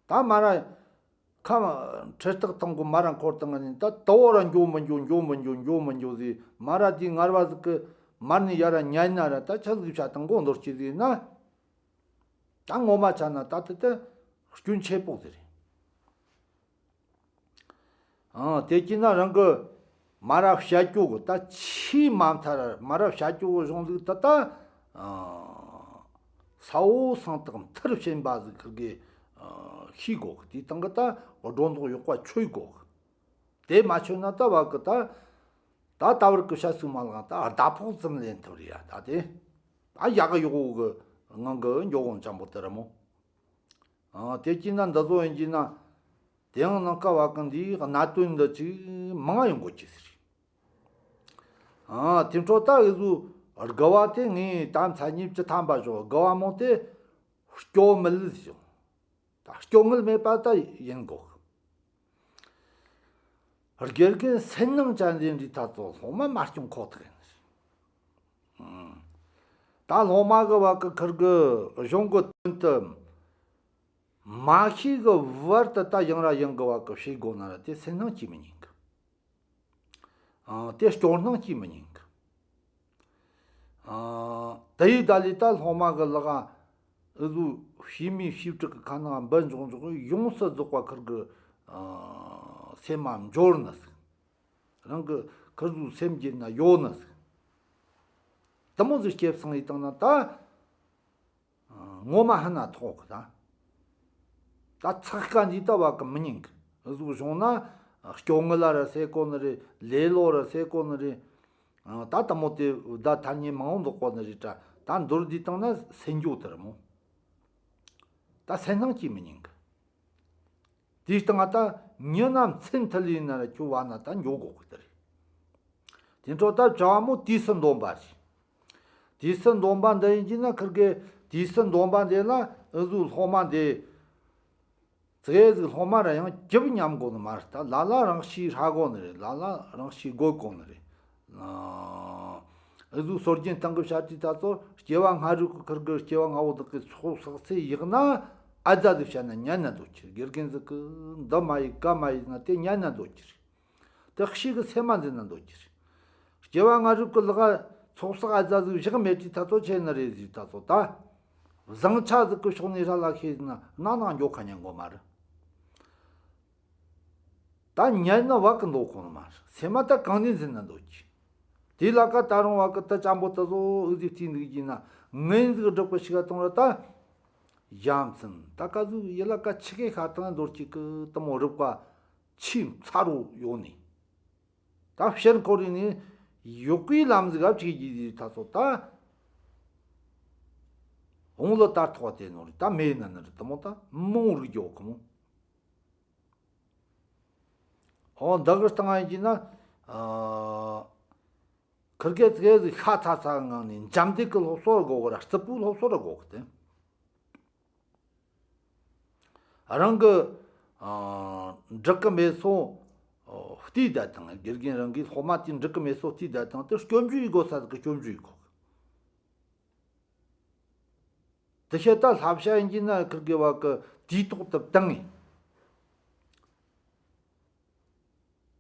ད་མ་ར་ཁ་ཁྲིད་སྟེགས་སྟེང་གི་མ་ར་འཁོར་བཏང་ནི་ད་དུ་བོ་ར་འགྱོ་མི་འགྱོ་འགྱོ་མི་འགྱོ་འགྱོ་མི་འགྱོ་ཟེར། མ་ར་དེའི་ངར་བ་ཟིག་གི་མར་ནས་ཡར་ར་ཉན་ན་ར་ད་ཆ་ཟིག་བྱ་དང་གོ་འདོར་གྱི་ཟེར་ན། ད་ངོ་མ་ཆ་ན་ད་དེ་དེ་སྐྱོན་ཆེ་པོ་ཟིག་རེད། ཨང་། དེ་གྱིས་ན་རང་གི་མ་ར་བཤད་རྒྱུ་གི་ད་ཆེས་མ་མཐའ་ར་མ་ར་བཤད་རྒྱུ་གི་གཞུང་ལུགས་ད་ད། ཨང་། ས་བོ་སང་དག་མཐར་ཕྱིན་པ་ཟིག་ཁིར་གི། ཨང་། ཤེས་དགོ་གི། དེའི་སྟེང་གི་ད་སྒྲོ་འདོགས་ཡག་པ་ཆོད་དགོ་གི། དེ་མ་ཆོད་ན་ད་བ་གི་ད། ད་ད་བར་གི་བཤད་ཚུལ་མ་ལག་ད་ཟླ་ཕོགས་ཙམ་ལེན་ཐུབ་རེད་ཡ། ད་དེ། ད་ཡག་གི་ཡོག་གི་ངང་གི་འགྱོ་གོང་ཅན་པོ་དེ་རེད་མོ། ཨང་། དེ་གྱིས་ན་འདི་ཚོ་ཡིན་གྱིས་ན། དེ་ཡང་ནང་ཀ་བ་གི་འདིའི་གནད་དོན་འདི་ཅིག་མང་ཡོང་དགོས་ཀྱི་ཟེར། ཨང་། དེ་འཕྲོ་ད་འུ་ཟོ་དགུ་བ་དེ་ངས་ད་མཚན་ཉིད་བཅུ་ཐམ་པ་ཞོག། དགུ་བ་མོ་དེ་སྐྱོ་མེད་ཞོག། ད་སྐྱོ་ངལ་མེད་པ་ད་ཡིན་དགོ། དགེ་རྒན་སུན་སྣང་ཅན་ཟིག་འདི་ད་ཚོ་སློབ་མ་མ་སྐྱོང་ཁོ་ཐག་ཡིན། ཨང་། ད་སློབ་མ་གི་བ་གི་ཁིར་གི་གཞུང་གི་དོན་དུ་མ་ཤེས་གི་བར་དུ་ད་ཡང་ར་ཡང་གི་བ་གི་བཤད་དགོ་ན་ར་དེ་སུན་སྣང་སྐྱེ་མི་ཉན་གི། ཨང་། དེ་སྐྱོ་སྣང་སྐྱེ་མི་ཉན་གི། ཨང་། དེ་ཡི་ད་ལི་ད་སློབ་མ་གི་ལག་ག་འུ་ཟོ་བྱེ་མའི་བྱེ་བྲག་གི་ཁ་ནང་འབུ་འཇོག་འཇོག་ཡོངས་སུ་རྫོགས་པ་ཁིར་གི། ཨང་། སེམས་མ་འབྱོར་ནི་ཟིག། རང་གི་ཁིར་ཟོ་སེམས་བརྒྱུད་ན་ཡོད་ནི་ཟིག། དེ་མོ་ཟིག་སྐྱེས་སོང་ཡི་དང་ན་ད། ངོ་མ་ཧ་ན་ཐོག་གི་ད། ད་ཚགས་ཁ་འདི་ད་བ་གི་མི་ཉན་གི། འུ་ཟོ་བྱུང་ན་སྐྱོ་ངལ་ལ་ར་སེ་གོ་ནི་རེད། ལེ་ལོ་ར་སེ་གོ་ནི་རེད། ཨ། ད་དེ་མོ་དེ་ད་ཐ་སྙད་མང་བོ་འདོགས་གོ་ནི་རེད་དྲ། ད་མདོར་བསྡུས་བཏང་ན་སེམས་འགྱོ་དེ་རེད་མོ། ད་སེམས་སྣང་སྐྱེ་མི་ཉན་གི། དེའི་སྟེང་ང་ད་མྱི་རྣམས་མཚན་མཐུན་ལས་ན་ར་ཁྱོད་བ་ན་ད་འགྱོ་དགོ་གི་དེ་རེད། དེ་འཕྲོ་ད་བྱ་བ་མོ་དུས་སུ་འདོམས་པ་རེད། དུས་སུ་འདོམས་པ་འདི་ཡིན་གྱི་ན་ཁིར་གི་དུས་སུ་འདོམས་པ་འདི་ལ་འུ་ཟོའི་སློབ་མ་འདི། ཙི་གེ་ཟིག་སློབ་མ་ར་ཡང་ཅི་བ་ཉམས་དགོ་ནི་མ་རེད། ད་ལ་ལ་རང་ཤེས་ཧྲ་དགོ་ནི་རེད། ལ་ལ་རང་ཤེས་དགོ་དགོ་ནི་རེད། ཨ། འུ་ཟོའི་སྲོལ་རྒྱུན་སྟེང་གི་བཤད་དུས་ད་ཚོ་སྐྱེ་བ་སྔ་དྲོ་གི་ཁིར་གི་སྐྱེ་བ་སྔ་བོ་དག་གི་ཚོགས་བསགས་ཚེ་ཡག་ན་ཨ་ཙ་ཟིག་བཤད་ན་ཉན་ན་འདོད་ཀྱི་རེད། དགེ་རྒན་ཟིག་གི་འདི་མ་ཡིན་ག་མ་ཡིན་ན་དེ་ཉན་ན་འདོད་ཀྱི་རེད། དེ་ཤེས་གི་སེམས་མ་འཛིན་ན་འདོད་ཀྱི་རེད། སྐྱེ་བ་སྔ་དྲོ་གི་ལག་ཚོགས་བསགས་ཨ་ཙ་ཟིག་བཞག་མེད་དུས་ད་ཚོ་ཆེ་ནི་རེད་ཟིག་ད་ཚོ་ད། བཟང་ཆ་ཟིག་གི་ཕྱོགས་ནས་ར་ལ་ཤེས་ན་ན་ན་འགྱོ་ཁ་ཉན་དགོ་མ་རེད། ད་ཉན་ན་བ་གི་འདོད་ཁོ་ནི་མ་རེད། སེམས་མ་ད་གང་ནས་འཛིན་ན་འདོད་ཀྱི། དེ་ལ་ཀ་ད་རུང་བ་གི་ད་ཅམ་པོ་ད་ཚོ་འུ་ཟིག་བལྟས་འདུག་གྱིས་ན་ངན་ཟིག་སྒྲུབ་གི་ཤི་ག་གཏོང་ར་ད། ཡ་མཚན་ད་ག་ཟུག་ཡི་ལ་ཀ་ཆི་གེ་ཤ་ཐང་འདོར་གྱི་གི་དེ་མོ་རིག་པ་ཆེས་མཚར་བོ་ཡོད་ནི། ད་ཕྱིར་འཁོར་ནས་ཡོད་གི་ལམ་ཟིག་ག་བྲིས་ཀྱི་ཟིག་ད་ཚོ་ད། བོང་ལུ་དར་ཐོག་དེ་ནོ་རེད། ད་མེད་ན་ནི་རེད། དེ་མོ་ད་མང་རིག་རྒྱོ་གི་མོ། ཨོ་འདི་གི་སྟེང་ང་ཡིན་གྱི་ན། ཨ། ཁིར་གེ་ཙི་གེ་ཟིག་ཤ་ཚ་ཚ་ངང་ནས་འཇམ་འདེགས་ཀྱི་སློབ་གསོ་ར་དགོ་གི་ར། རྩུབ་པོའི་སློབ་གསོ་ར་དགོ་གི་དེ། རང་གི། ཨ། འགྲིག་གི་མེད་སོ། ཨ། བལྟས་བསྡད་དང་། དགེ་རྒན་རང་གིས་སློབ་མ་དེ་འགྲིག་གི་མེད་སོ་བལྟས་བསྡད་དང་དེ་སྐྱོན་བརྗོད་ཡེད་དགོ་ས་ཟིག་གི་སྐྱོན་བརྗོད་ཡེད་དགོ་གི། དེ་བྱས་ད་བསླབ་བྱ་ཡིན་གྱི་ན་ཁིར་གེ་བ་གི་དུས་ཐོག་ཏུ་བཏང་ངས།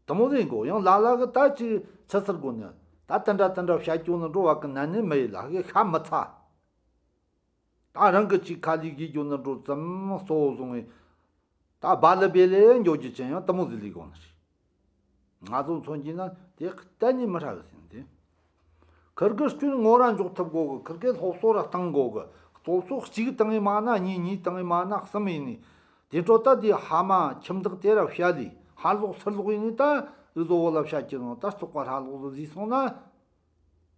དེ་མོ་ཟིག་དགོ། ཡང་ལ་ལ་གི་ད་ཅིག་ཆི་ཟེར་དགོ་ནི། ད་དེ་འདྲ་དེ་འདྲ་བཤད་རྒྱུ་ནི་འགྲོ་བ་གི་ན་ནི་མི་ཡི་ལ་གི་ཤ་མི་ཚ། ད་རང་གི་ཅིག་ཁ་ལས་དགོས་རྒྱུ་ནི་འགྲོ་ཙམ་གཙོ་བོ་བཟུང་ངས། ད་བ་ལི་བེ་ལེ་འགྱོ་རྒྱུ་ཅན་ཡང་དེ་མོ་ཟིག་ལས་དགོ་ནི་རེད། ང་ཚོ་མཚོན་གྱི་ན་དེ་གཏན་ནས་མི་ཧྲ་གི་ཟིན་ཏེ། ཁིར་གི་སྐྱོན་ངོ་ར་འཇོག་ཐུབ་དགོ་གི། ཁིར་གི་སློབ་གསོ་ར་གཏང་དགོ་གི། སློབ་གསོ་གཅིག་བཏང་ངས་མ་ན་གཉིས། གཉིས་བཏང་ངས་མ་ན་གསུམ་ཡིན་ནི། དེ་འཕྲོ་ད་དེ་ཕ་མ་ཁྱིམ་བདག་དེ་ར་བཤད་ལས་ཕར་ལོག་ཚུར་ལོག་ཡིན་ནི། ད་འུ་ཟོ་བོ་ལ་བཤད་ཀྱི་རུང་ད་བཙོག་པ་ཕར་ལོག་ཟིག་ཟིག་སོང་ན།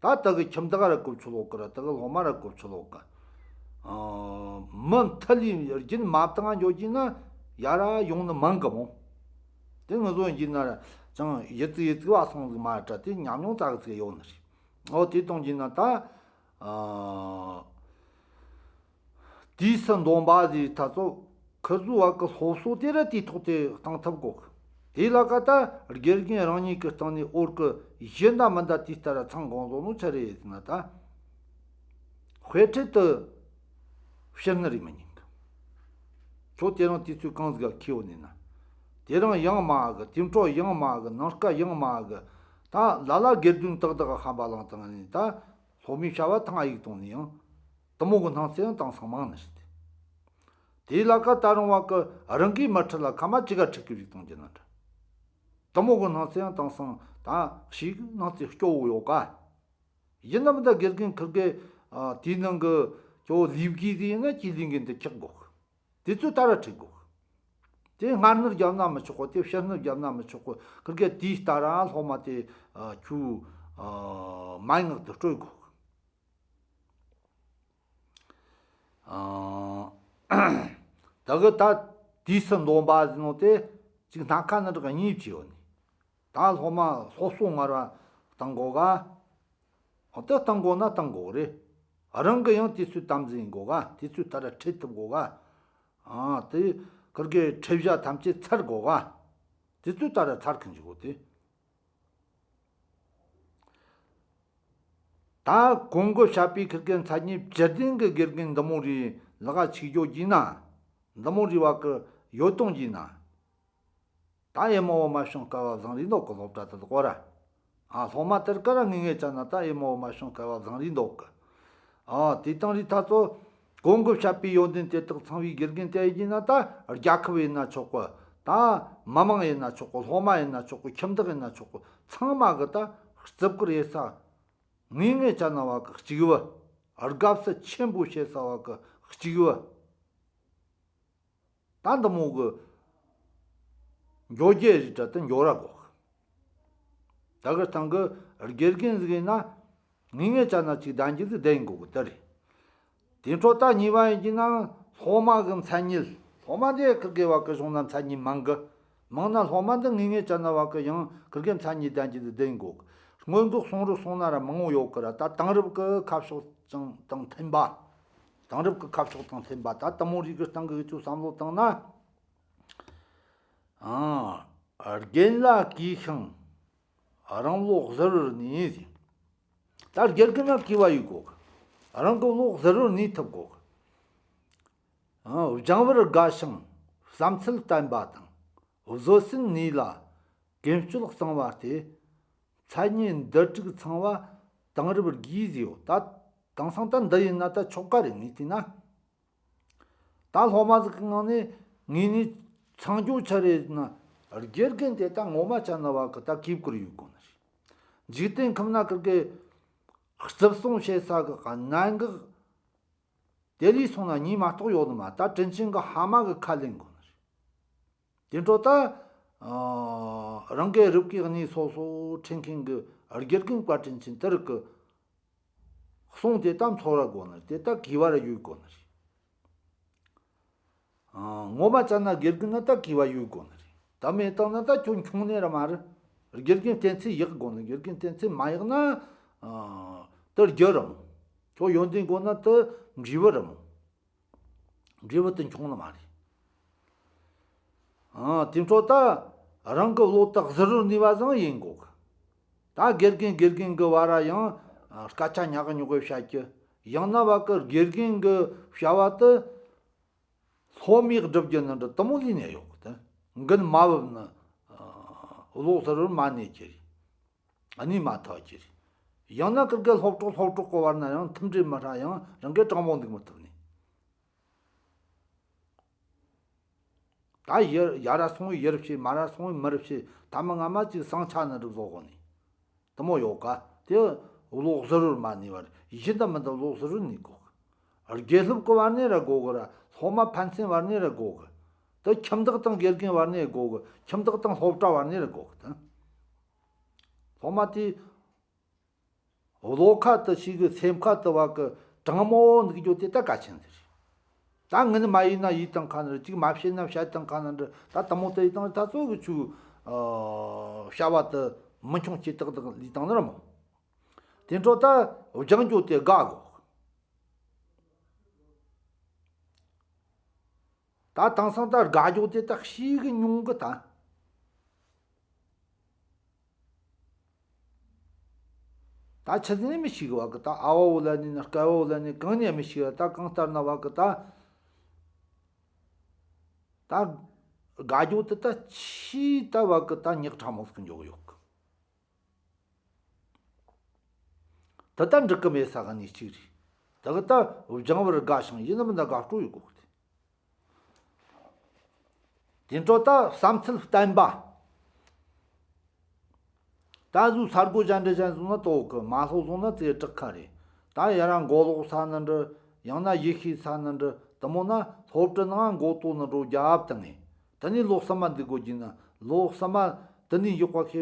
ད་དེ་གི་ཁྱིམ་བདག་ར་གོ་ཆོད་ལོག་གི་ར། དེ་གི་སློབ་མ་ར་གོ་ཆོད་ལོག་གི། ཨ། མུ་མཐུད་ལས་རྒྱུན་མ་བཏང་འགྱོ་རྒྱུ་ན་ཡ་ར་ཡོང་ནི་མང་གི་མོ། དེ་ངུ་ཟོ་ཡིན་གྱི་ན་ར་ཅང་ཡི་ཙི་ཡི་ཙི་བ་སོང་ཟིག་མ་ར་དྲ་དེ་ཉམས་མྱོང་ཙག་ཙིག་ཡོད་ནི་རེད། ཨོ་དེ་གཏོང་གྱི་ན་ད། ཨ། དུས་སུ་འདོམས་པ་ཟེར་ད་ཚོ་ཁི་ཟོ་བ་གི་སློབ་གསོ་དེ་ར་དུས་ཐོག་དེ་གཏང་ཐུབ་དགོ་གི། དེ་ལ་ཀ་ད་དགེ་རྒན་རང་ཉིད་ཀྱི་སྟེང་ནས་འོར་གི་ཡིན་ད་མིན་ད་དེ་ལྟར་ར་ཚང་དགོངས་བཟོ་ནོ་ཆི་རེད་ཟེར་ན། ད་དཔེ་ཁྲིད་དུ་ཕྱིར་ནི་རེད་མི་ཉན་གི། ཁྱོད་དེ་རིང་དུས་ཚོད་གང་ཟིག་ག་ཁེལ་ཡོད་ནི་ན། དེ་རིང་ཡང་མ་གི། དེ་འཕྲོ་ཡང་མ་གི། ནངས་ཀ་ཡང་མ་གི། ད་ལ་ལ་དགེ་འདུན་དག་དག་ག་ཧམ་པ་ལངས་བཏང་ནི། ད་སློབ་མའི་བྱ་བ་ཐང་ཡིག་གཏོང་ནི་ཡང་། དེ་མོ་གི་སྣང་ཚུལ་ཡང་དེང་སང་མང་ནི་ཞིག་སྟེ། དེ་ལ་ཀ་ད་རུང་བ་གི་རང་གིས་མི་ཁྲིད་ལ་ཁ་མ་ཅི་ག་ཁྲིད་གི་བཞུགས་གཏོང་རྒྱུ་ན་འདྲ། དེ་མོ་གི་སྣང་ཚུལ་ཡང་དེང་སང་ད་ཞིག་སྣང་ཚུལ་སྐྱོ་བོ་ཡོད་ཀ། ཡིན་ནམ་ད་དགེ་རྒན་ཁིར་གེ། ཨ། དེའི་ནང་གི་ཁྱོད་ལས་བགོས་ཟིག་ཡིན་ན་ཁྱེད་ལས་འགན་དེ་འཁྱེར་དགོ་གི། དེ་ཚོ་ད་ར་ཁྲིད་དགོ་གི། དེ་སྔར་ནུར་བརྒྱབ་ན་མི་ཆོག་གི། དེ་ཕྱིར་ནུར་བརྒྱབ་ན་མི་ཆོག་གི། ཁིར་གེ་དེའི་ལྟར་ར་སློབ་མ་དེ། ཨ། ཁྱོད། ཨ། མན་ངག་ཏུ་སྤྲོད་དགོ་གི། ཨ། ད་གི་ད་དུས་སུ་འདོམས་པ་ཟེར་ནོ་དེ་ཅིག་སྣ་ཁ་ནི་རིགས་གཉིས་བྱས་ཡོད་ནི། ད་སློབ་མ་སློབ་གསོ་སྔར་བ་གཏང་དགོ་ག། འོ་དེ་གཏང་དགོ་ན་གཏང་དགོ་རེད། རང་གི་ཡང་དུས་ཚོད་དམ་འཛིན་དགོ་ག། དུས་ཚོད་ལྟར་ཁྲིད་ཐུབ་དགོ་ག། ཨ། དེ་ཁིར་གེ་ཁྲིད་བྱ་ཐམས་ཅད་ཚར་དགོ་ག། དུས་ཚོད་ལྟར་ཚར་མཁན་ཞིག་དགོ་དེ། ད་གོང་གི་བཤད་པའི་ཁིར་གེ་མཚན་ཉིད་བཅུ་ལྡན་གི་དགེ་རྒན་འདི་མོ་རེ་ལག་ཆིག་འགྱོ་གྱིས་ན། འདི་མོ་རེ་བ་གི་ཡོད་གཏོང་གྱིས་ན། ད་ཨེ་མ་བོ་མ་བྱུང་སྐལ་བ་བཟང་རེད་འདོད་གི། སློབ་གྲྭ་དེ་དག་གོ་ར། ཨ། སློབ་མ་དེར་ཀ་ར་ངེས་ངེས་བྱ་ན་ད་ཨེ་མ་བོ་མ་བྱུང་སྐལ་བ་བཟང་རེད་འདོད་གི། ཨ། དེ་དང་རེད་ད་ཚོ། གོང་གི་བཤད་པའི་ཡོན་ཏན་དེ་དག་ཚང་བའི་དགེ་རྒན་དེ་ཡིན་ན་ད་རྒྱལ་ཁབ་ཡིན་ན་ཆོག་གི། ད་མི་མང་ཡིན་ན་ཆོག་གི། སློབ་མ་ཡིན་ན་ཆོག་གི། ཁྱིམ་བདག་ཡིན་ན་ཆོག་གི། ཚང་མ་གི་ད་བརྩི་བཀུར་ཡེད་ས། ངེས་ངེས་བྱ་ན་བ་གི་གཅིག་བུ། དགའ་བསུ་ཆེན་པོ་བྱེད་ས་བ་གི་གཅིག་བུ། ད་འདི་མོ་གི་འགྱོ་རྒྱུ་རེད་དྲ་དེ་འགྱོ་ར་དགོ་གི། ད་གི་སྟེང་གི་དགེ་རྒན་ཟིག་ཡིན་ན། ངེས་ངེས་ཅན་ན་ཅིག་ལྡན་རྒྱུ་ཟིག་ལྡན་དགོས་གི་དེ་རེད། དེ་འཕྲོ་ད་གཉིས་པ་ཡིན་གྱི་ན་སློབ་མ་གི་མཚན་ཉིད། སློབ་མ་འདི་ཁིར་གེ་བ་གི་གཞུང་ན་མཚན་ཉིད་མང་གི། མང་ན་སློབ་མ་འདི་ངེས་ངེས་ཅན་ན་བ་གི་ཡང་ཁིར་གེ་མཚན་ཉིད་ལྡན་རྒྱུ་ཟིག་ལྡན་དགོས་གི། སྔོན་གི་གསུང་རབ་སོང་ན་ར་མང་བོ་ཡོད་གི་ར། ད་དེང་རབས་གི་ཁ་ཕྱོགས་ཀྱང་དང་མཐུན་པ། དེང་རབས་གི་ཁ་ཕྱོགས་དང་མཐུན་པ། ད་དེ་མོ་རིགས་གི་སྟེང་གི་ཆོས་བསམ་བློ་བཏང་ན། ཨང་། རྒན་ལ་གུས་ཤིང་རང་བློ་གཟུ་བོར་གནས་ཟེར། ད་དགེ་རྒན་ན་གུས་པ་ཡོད་དགོས་གི། རང་གི་བློ་གཟུ་བོར་གནས་ཐུབ་དགོས་གི། ཨང་། སྦྱང་བར་དགའ་ཞིང་བསམ་ཚུལ་བརྟན་པ་དང་། བཟོད་བསྲན་ནུས་ལ་ཀུན་སྤྱོད་གཙང་བ་སྟེ། མཚན་ཉིད་འདི་དྲུག་ཚང་བ་དེང་རབས་དགོས་ཟེར་ཡོད། ད་དེང་སང་ད་འདི་ཡིན་ན་ད་ཆོག་ག་རེད། ངས་བལྟས་ན། ད་སློབ་མ་ཟིག་གི་ངང་ནས་ངེས་ནས་ཚང་རྒྱུ་ཆི་རེད་ན། དགེ་རྒན་དེ་ད་ངོ་མ་ཅན་ན་བ་གི་ད་གུས་བཀུར་ཡོད་དགོས་ནི་རེད། འཇིག་རྟེན་ཁམས་ན་ཁིར་གེ་རྩིབ་སོང་བྱེད་ས་གི་གནད་འགག་དེ་ལས་སོང་ན་གཉིས་མ་གཏོགས་ཡོད་ནི་མ། ད་དྲིན་ཆེན་གི་ཕ་མ་གི་ཁ་ལེན་དགོས་ནི་རེད། དེ་འཕྲོ་ད་ཨ་རང་གི་རིགས་ཀྱི་གནས་སོ་སོ་ཁྲིད་མཁན་གི་དགེ་རྒན་བཀའ་དྲིན་ཆེན་དེ་རིགས་གི་གསུང་དེ་ད་ཚོར་བ་དགོས་ནི་རེད། དེ་ད་གུས་པ་ར་ཡོད་དགོས་ནི་རེད། ཨ། ངོ་མ་ཅན་ན་དགེ་རྒན་ན་ད་གུས་པ་ཡོད་དགོས་ནི་རེད། ད་མེད་བཏང་ན་ད་ཁྱོད་ཆུང་ནས་ར་མ་རེད། དགེ་རྒན་བསྟེན་ཚད་ཡག་དགོས་ནི། དགེ་རྒན་བསྟེན་ཚད་མ་ཡག་ན། ཨ། དེ་རྒྱུ་ར་མོ། ཁྱོད་ཡོན་ཏན་དགོས་ན་དེ་འབྲས་བུ་ར་མོ། འབྲས་བུ་དེ་འཁྱོངས་ནི་མ་རེད། ཨང་། དེ་འཕྲོ་ད་རང་གི་བློ་དེ་གཟུ་བོར་གནས་པ་ཟིག་ཡིན་དགོས་གི། ད་དགེ་རྒན་དགེ་རྒན་གི་བར་ར་ཡང་སྐད་ཆ་ཉག་གི་ཉོག་གི་བཤད་རྒྱུ། ཡང་ན་བ་གི་དགེ་རྒན་གི་བྱ་བ་དེ་སློབ་མས་སྒྲུབ་རྒྱུ་ནི་འདྲ་དེ་མོ་ལས་ནས་ཡོད་གི། དེ་འགན་མ་བབས་ན་བློ་གཟུ་བོར་མ་གནས་ཀྱི་རེད། གནས་མ་ཐུབ་ཀྱི་རེད། ཡང་ན་ཁིར་གེ་སློབ་གྲོགས་སློབ་གྲོགས་གི་བར་ན་ཡང་མཐུན་སྒྲིལ་མི་ཧྲ་ཡང་རང་གི་དྲང་པོ་འདུག་མི་ཐུབ་ནས། ད་ཡར་ཡར་ར་སོང་བས་ཡར་བྱེད། མར་ར་སོང་བས་མར་བྱེད། ཐ་མ་ང་མ་ཅིག་ཟིང་ཆ་ནི་འགྲུབ་བཟོ་གོ་ནི། དེ་མོ་ཡོད་ག། དེ་བློ་གཟུ་བོར་མ་གནས་པར་ཡིན་ད་མིན་ད་བློ་གཟུ་བོར་གནས་དགོས་གི། དགེ་སློབ་ཀྱི་བར་ནས་ར་དགོས་གི་ར། སློབ་མ་ཕན་ཚུན་བར་ནས་ར་དགོས་གི། དེ་ཁྱིམ་བདག་དང་དགེ་རྒན་བར་ནས་དགོས་གི། ཁྱིམ་བདག་དང་སློབ་གྲྭ་བར་ནས་ར་དགོས་གི། དེ་སློབ་མ་དེ་བློ་ཁ་དེ་ཞིག་གི་སེམས་ཁ་དེ་བ་གི་དྲང་མོ་འདུག་རྒྱུ་དེ་ད་གལ་ཆེན་ཟིག་རེད། ད་ངན་མ་ཡིན་ན་ཡིད་དང་ཁ་ནར། ཅིག་མ་བཤད་ན་བཤད་དང་ཁ་ནར། ད་དེ་མོ་དེ་ཡིན་དང་ད་གཙོ་གི་ཆུ་བྱ་བ་དེ་མི་འཁྱོངས་ཀྱི་ཏག་ཏག་ལས་དང་ནི་ར་མོ། དེ་འཕྲོ་ད་སྦྱང་རྒྱུ་དེ་དགའ་གོ། ད་དེང་སང་ད་དགའ་རྒྱུ་དེ་ད་ཞེ་གི་ཉུང་གི་ད། ད་ཆི་ཟིག་ནས་མི་ཤེས་གི་བ་གི། ད་ཨ་བ་བོ་ལ་ནི་ན་སྐལ་བ་བོ་ལ་ནི་གང་ནས་མི་ཤེས་གི། ད་གང་ལྟར་ན་བ་གི་ད། ད་དགའ་རྒྱུ་དེ་ད་ཆེས་ད་བ་གི་ད་ཉག་ཕྲ་མོ་ཟིག་འཇོག་ཡོད་གི། དེ་ད་འགྲིག་གི་མེད་ས་གི་ནས་གཅིག་རེད། དེ་གི་ད་སྦྱང་བར་དགའ་ཞིང་ཡིན་ནམ་ད་དགའ་སྤྲོ་ཡོད་གོ་གི། དེ་འཕྲོ་ད་བསམ་ཚུལ་བརྟན་པ། ད་གཟོད་ས་སྒོ་གཞན་འདྲ་གཞན་བཟུང་ན་ལྟོ་གི། མ་སློབ་བཟུང་ན་ཙེ་དྲག་ཁ་རེད། ད་ཡ་ར་མགོ་ལོག་ས་ནི་འདྲ། ཡང་ན་ཡེ་ཤེས་ས་ནི་འདྲ། དེ་མོ་ན་སློབ་གྲྭ་ནང་མགོ་ཏོ་ནི་འགྲོ་རྒྱབ་དང་ངེ། དེ་ནས་ལོ་གསུམ་མ་འདི་དགོས་རྒྱུ་ན་ལོ་གསུམ་མ་དེ་ནས་ཡག་པ་ཁེ་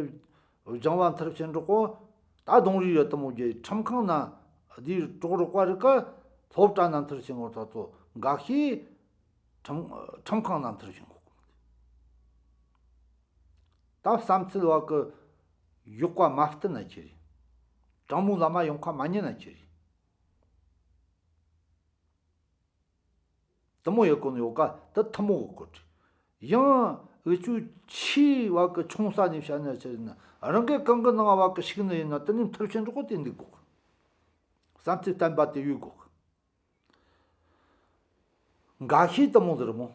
སྦྱང་བ་མཐར་ཕྱིན་འགྲོ་གོ། ད་གདོང་རིས་ར་དེ་མོ་རྒྱུ་ཁྲིམས་ཁང་ན་དེའི་གྲོགས་རོགས་པ་རིགས་ཀ་སློབ་གྲྭ་ན་མཐར་ཕྱིན་ངོ་ཐག་ཚོ་འགའ་ཤས་ཁྲིམས་ཁྲིམས་ཁང་ན་མཐར་ཕྱིན་གོ། ད་བསམ་ཚུལ་བ་གི་ཡག་པ་མ་བསྟན་ན་ཁྱེར་རེ། དྲང་མོའི་ལམ་མ་ཡོང་ཁ་མ་ཉན་ན་ཁྱེར་རེ། དེ་མོ་ཡོད་གོ་ནི་ཡོད་ཀ། དེ་ཐུན་མོང་གི་སྐོར་རེད། ཡང་འུ་ཆོས་ཆེས་བ་གི་ཆུང་ས་ནས་བཤད་ན་ཆི་རེད་ན། རང་གི་གང་གི་ནང་བ་གི་ཞུགས་ནི་ཡིན་ན་དེ་ནས་མཐར་ཕྱིན་འགྲོ་གོ་དེ་འདུག་གོ། བསམ་ཚུལ་བརྟན་པ་དེ་ཡོད་གོ། འགའ་ཤས་དེ་མོ་ཟེར་མོ།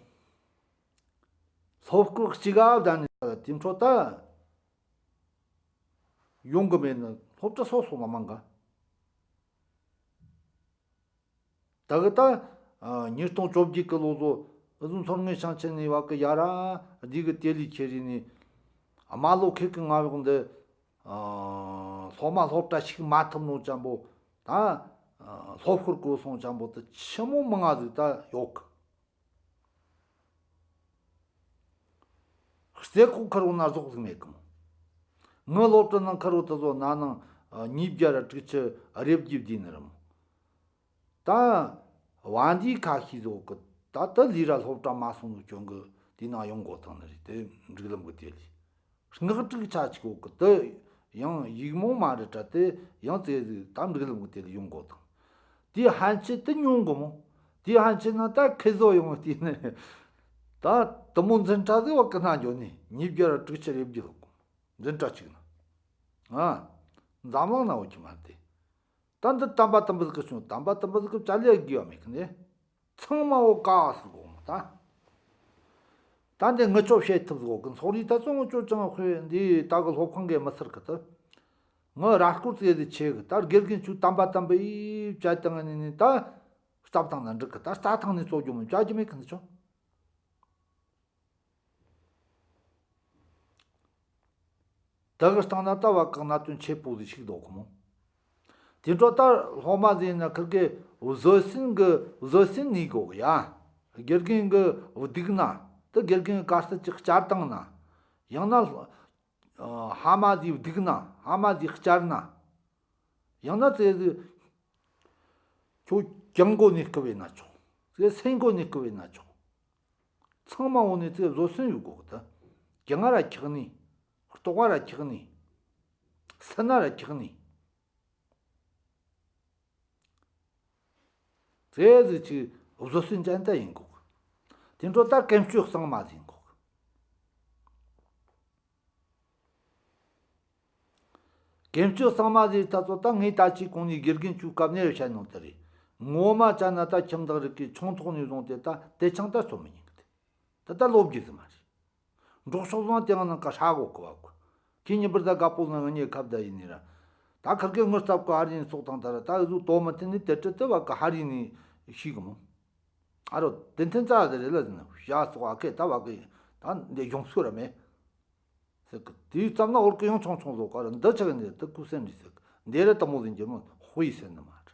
སློབ་སྐོར་གཅིག་ག་བསྡད་ནས་དེ་འཕྲོ་ད་ཡོང་གི་མེད་ནི། སློབ་གྲྭ་སོ་སོ་ལ་མང་ག། ད་གི་ད་ཨ་ཉིས་སྟོང་བཅོ་བརྒྱད་གི་ལོ་ཚོ་འུ་ཟོ་མཚོ་སྔོན་ཞིང་ཆེན་ནས་བ་གི་ཡ་ར་འདི་གི་དེ་ལས་ཁྱེར་ཡིན་ནི། དམའ་ལོ་ཁེ་གི་ང་བག་འདི་ཨ་སློབ་མ་སློབ་གྲྭ་ཞུགས་མ་ཐུབ་ནོ་ཅན་པོ། ད་ཨ་སློབ་ཤོར་གོ་སོང་ཅན་པོ་དེ་ཆི་མོ་མང་ང་ཟིག་ད་ཡོད་གི། རྩེ་ཁོག་ཁར་འོ་ན་ཟོག་ཟིག་མེད་གི་མོ། ངའི་སློབ་གྲྭ་ནང་ཁ་རོ་ད་ཚོ་ན་ནིང་ཉིས་བརྒྱ་ར་དྲུག་ཅུ་རེ་བརྒྱད་བསྡུས་ནི་རེད་མོ། ད་བ་འདིའི་ཁ་ཤས་ཚོ་གི་ད་ད་ལས་ར་སློབ་གྲྭ་མ་སོང་ནོ་ཁྱོད་གི་དེ་ནང་ཡོང་དགོས་དང་ནི་རེད། དེ་སྒྲིག་ལམ་གི་དེ་ལས། སྔགས་དྲུག་ཆ་གཅིག་གོ་གི་དེ་ཡང་ཡིག་རྨོངས་མ་རེད་དྲ། དེ་ཡང་ཙེ་ཟིག་ད་སྒྲིག་ལམ་གི་དེ་ལས་ཡོང་དགོས་དང་། དེའི་ཕན་ཆད་དེ་ཉུང་གི་མོ། དེའི་ཕན་ཆད་ན་ད་ཁེ་བཟོ་ཡོང་བ་དེ་ནི། ད་དེ་མོ་འཛིན་གྲྭ་ཟིག་བ་གི་ན་འགྱོ་ནི་ཉིས་བརྒྱ་ར་དྲུག་ཅུ་རེ་བརྒྱད་ལོ་གོ། འཛིན་གྲྭ་གཅིག་ན། ཨ། འཛམ་གླིང་ན་འོ་ཁྱི་མ་དེ། ད་འདི་དམ་པ་དམ་པ་ཟིག་གི་བྱུང་། དམ་པ་དམ་པ་ཟིག་གི་བྱ་ལས་དགོས་བ་མེད་གི་ནི། ཚང་མ་འོ་ཀ་བ་ཟིག་དགོ་མོ་ད། ད་འདི་ངི་ཆོ་བཤད་ཐུབ་ཟིག་གི་ཚོགས་རིགས་ད་ཚོ་ངི་ཆོ་ཅང་དཔེ་འདི་ད་གི་སློབ་ཁང་གི་མི་ཚར་གི་ད། ངི་ར་སྐོར་ཙེ་ཟིག་ཆེ་གི་ད། དགེ་རྒན་ཆུ་དམ་པ་དམ་པ་ཡིས་བྱ་བཏང་ནི་ནི་ད། རྩབ་བཏང་ན་འགྲིག་གི་ད། རྩ་ཐང་ནི་རྩོ་རྒྱུ་མི་བྱ་རྒྱུ་མེད་གི་འདི་ཆོ། དེ་གི་སྟེང་ན་ད་བ་གི་གནད་དོན་ཆེ་པོ་ཟིག་ཞིག་འདུག་གི་མོ། དེ་འཕྲོ་ད་སློབ་མ་ཟིག་ན་ཁིར་གི་བཟོད་བསྲན་གི་བཟོད་བསྲན་ནི་དགོ་གི་ཡ། དགེ་རྒན་གི་སྡིག་ན། དེ་དགེ་རྒན་གི་དཀའ་སྤྱད་ཅིག་བསྐྱར་བཏང་ན། ཡང་ན་ཨ་ཕ་མ་ཟིག་སྡིག་ན། ཕ་མ་ཟིག་བསྐྱར་ན། ཡང་ན་ཙེ་ཟིག་ཁྱོད་གྱང་གོ་ནས་སྐུ་བས་ན་ཆོག། ཙེ་སེང་གོ་ནས་སྐུ་བས་ན་ཆོག། ཚང་མ་འོ་ནས་ཙེ་བཟོད་བསྲན་ཡོད་དགོ་གི་ད། གྱང་ང་ར་འཁྱག་ནི། ལྟོགས་པ་ར་འཁྱག་ནི། སེར་སྣ་ར་འཁྱག་ནི། ཙེ་ཟིག་ཅིག་བཟོད་བསྲན་ཅན་ད་ཡིན་དགོ་གི། དེ་འཕྲོ་ད་ཀུན་སྤྱོད་གཙང་མ་ཟིག་ཡིན་དགོ་གི། ཀུན་སྤྱོད་གཙང་མ་ཟེར་ད་ཚོ་ད་ངས་ད་ཅི་གོང་ནས་དགེ་རྒན་ཆུ་སྐབས་ནས་བཤད་ནོ་དེ་རེད། ངོ་མ་བྱས་ན་ད་ཁྱིམ་བདག་རིགས་ཀྱི་ཆུང་ཐོག་ནས་བཟུང་སྟེ་ད་དེ་ཆང་ད་ཚོ་མི་ཉན་གི་དེ། ད་ད་ལོ་རྒྱུས་ཟིག་མ་རེད། འབྲོག་ཕྱོགས་ལ་དེ་ཡང་ནང་ཀ་ཧྲ་གོ་གི་བ་གོ། ཁྱེད་ཉིན་པར་ད་དགའ་པོ་ང་ངའི་ཁ་བརྡ་ཡིན་ནི་ར། ད་ཁིར་གི་ངུ་རྩབ་གི་ཧར་ཡིན་སོགས་དང་ད་ར་ད་གཟུགས་དོ་མི་མཐུན་ནི་དེ་དྲི་དེ་བ་གི་ཧར་ཡིན་ནི་ཤེས་གི་མོ། ཨ་རོ་དེ་མཐུན་རྩ་ཟེར་རེད་ལ་ཟེར་ན་བྱ་སོགས་ཨ་ཁེ་ད་བ་གི་ད་འདི་གཞུང་སུ་ར་མེད། ཟེར་གི་དེའི་ཙམ་ན་འོར་གི་ཡང་ཆུང་ཆུང་བཟོ་ག་ར་འདི་ཆ་གི་འདི་དུ་ཀུ་སེན་རི་ཟེར་གི་འདི་ར་དུ་མོ་ཟིན་གྱི་མོ་དཔེ་ཟེར་ནི་མ་རེད།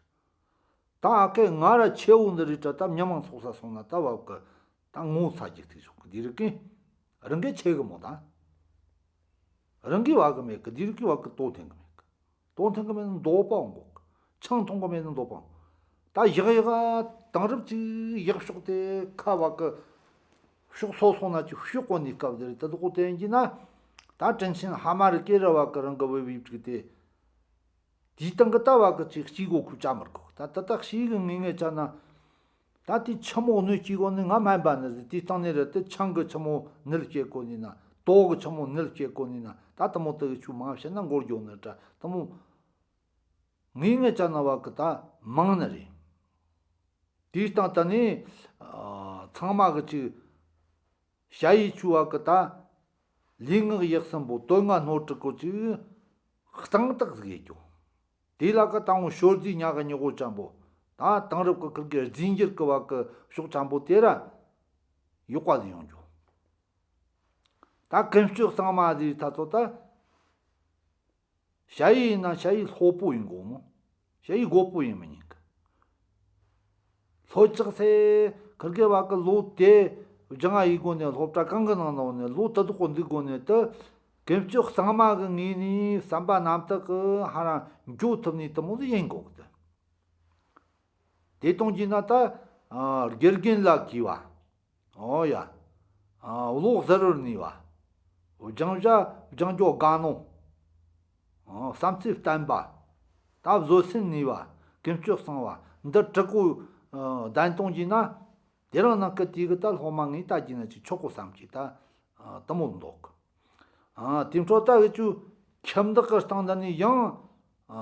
ད་ཨ་ཁེ་ང་ར་ཆེ་བོ་འདི་རི་ཏྲ་ད་མྱི་མང་ཚོགས་ས་སོང་ན་ད་བབ་གི་ད་ངོ་ཚ་རྒྱུ་ཐིག་ཆོག་གི་འདི་རི་གི་རང་གི་ཆེ་གི་མོ་ད་རང་གི་བ་གི་མེད་གི་འདི་རི་གི་བ་གི་དོ་ཐེང་གི་མེད་གི། དོན་ཐང་གི་མེད་ན་འདོད་པའང་འགོག་ཆང་འཐུང་གི་མེད་ན་འདོད་པའང་། ད་ཡག་ཡག་དེང་རབས་ཀྱི་ཡག་ཕྱོགས་དེ་ཁ་བ་གི་ཕྱོགས་སོ་སོ་ན་ཅིག་ཕྱོགས་གོ་ནས་སྐབས་དེ་རེད། ད་དུ་གོ་དེ་ཡིན་གྱི་ན་ད་དྲིན་ཆེན་ཕ་མ་རི་སྐེ་ར་བ་གི་རང་གི་བུ་བའི་ཕྲུག་དེ་དེའི་སྟེང་གི་ད་བ་གི་ཅིག་སྐྱེ་སྒོ་ཁུ་ཅ་མར་གོ་ད་ད་ད་ཤི་གི་ངེས་ངེས་ཅ་ན། ད་དེ་ཆི་མོ་གནོད་སྐྱེལ་གོ་ནི་ང་སྨན་པ་ནི་རེད། དེའི་སྟེང་ནས་རེད་དེ་ཆང་གི་ཆི་མོ་ནད་སྐྱེལ་གོ་ནི་ན་དོ་གི་ཆི་མོ་ནད་སྐྱེལ་གོ་ནི་ན་ད་དུ་མོ་དུ་གི་ཆུ་མང་བཤད་ན་འགོར་འགྱོ་ནི་ད་དུ་མོ་ངེས་ངེས་ཅན་ན་བ་གི་ད་མང་ནི་རེད། དེའི་སྟེང་ད་ནི་ཨ་ཚང་མ་གི་ཅིག་ཞ་ཡི་ཆུ་བ་གི་ད་ལུས་ངག་ཡིད་གསུམ་པོ་དོན་ལྔ་སྣོད་དྲུག་གོ་ཅིག་གཙང་དག་ཟིག་ཡེད་རྒྱུ། དེ་ལ་གི་ད་ངོ་ཞོར་རྫས་ཉ་གི་ཉི་གོ་ཅན་པོ་ད་དེང་རབས་གི་ཁུར་གི་རྫས་འགྱུར་གི་བ་གི་ཕྱོགས་ཅན་པོ་དེ་ར་ཡོག་པ་ཟིག་ཡོང་རྒྱུ། ད་ཀུན་སྤྱོད་གཙང་མ་ཟེར་ད་ཚོ་ད་ཞ་ཡི་ཡིན་ན་ཞ་ཡི་ལྷོད་པོ་ཡིན་དགོ་མོ། ཞ་ཡི་རྒོད་པོ་ཡིན་མི་ཉན་གི། ལྷོད་ཆགས་སེ་ཁིར་གེ་བ་གི་ལོ་དེ་སྦྱང་ཡི་སྒོ་ནས་སློབ་གྲྭ་གང་གི་ནང་ནང་ནས་ལོ་དེ་དག་གོ་འདི་སྒོ་ནས་དུ་ཀུན་སྤྱོད་གཙང་མ་གི་ངོས་ནས་བསམ་པ་རྣམ་དག་གི་ཧ་ར་འགྱོ་ཐུབ་ནི་དུ་མོ་ཟིག་ཡིན་དགོ་གི། དེ་གཏོང་རྒྱུ་ན་ད་ཨ་དགེ་རྒན་ལ་གུས་པ། ཨོ་ཡ། ཨ་བློ་གསལ་བར་ནུས་པ། སྦྱང་བྱ་སྦྱང་རྒྱུ་དགའ་མནོ། ཨ་བསམ་ཚུལ་བརྟན་པ། ད་བཟོད་སེམས་ནུས་པ། ཀུན་སྤྱོད་གཙང་བ། འདི་དྲུག་གོ་ཨ་ལྡན་གཏོང་རྒྱུ་ན། དེ་རིང་ནངས་ཀ་དུས་གི་ད་སློབ་མ་ངས་ད་རྒྱུ་ན་ཅིག་ཆོག་གོ་བསམ་གི་ད་ཨ་དུ་མོ་འདུག་ཨ་དེ་འཕྲོ་ད་གི་ཆུ་ཁྱིམ་བདག་གི་སྟེང་ད་ནི་ཡང་ཨ་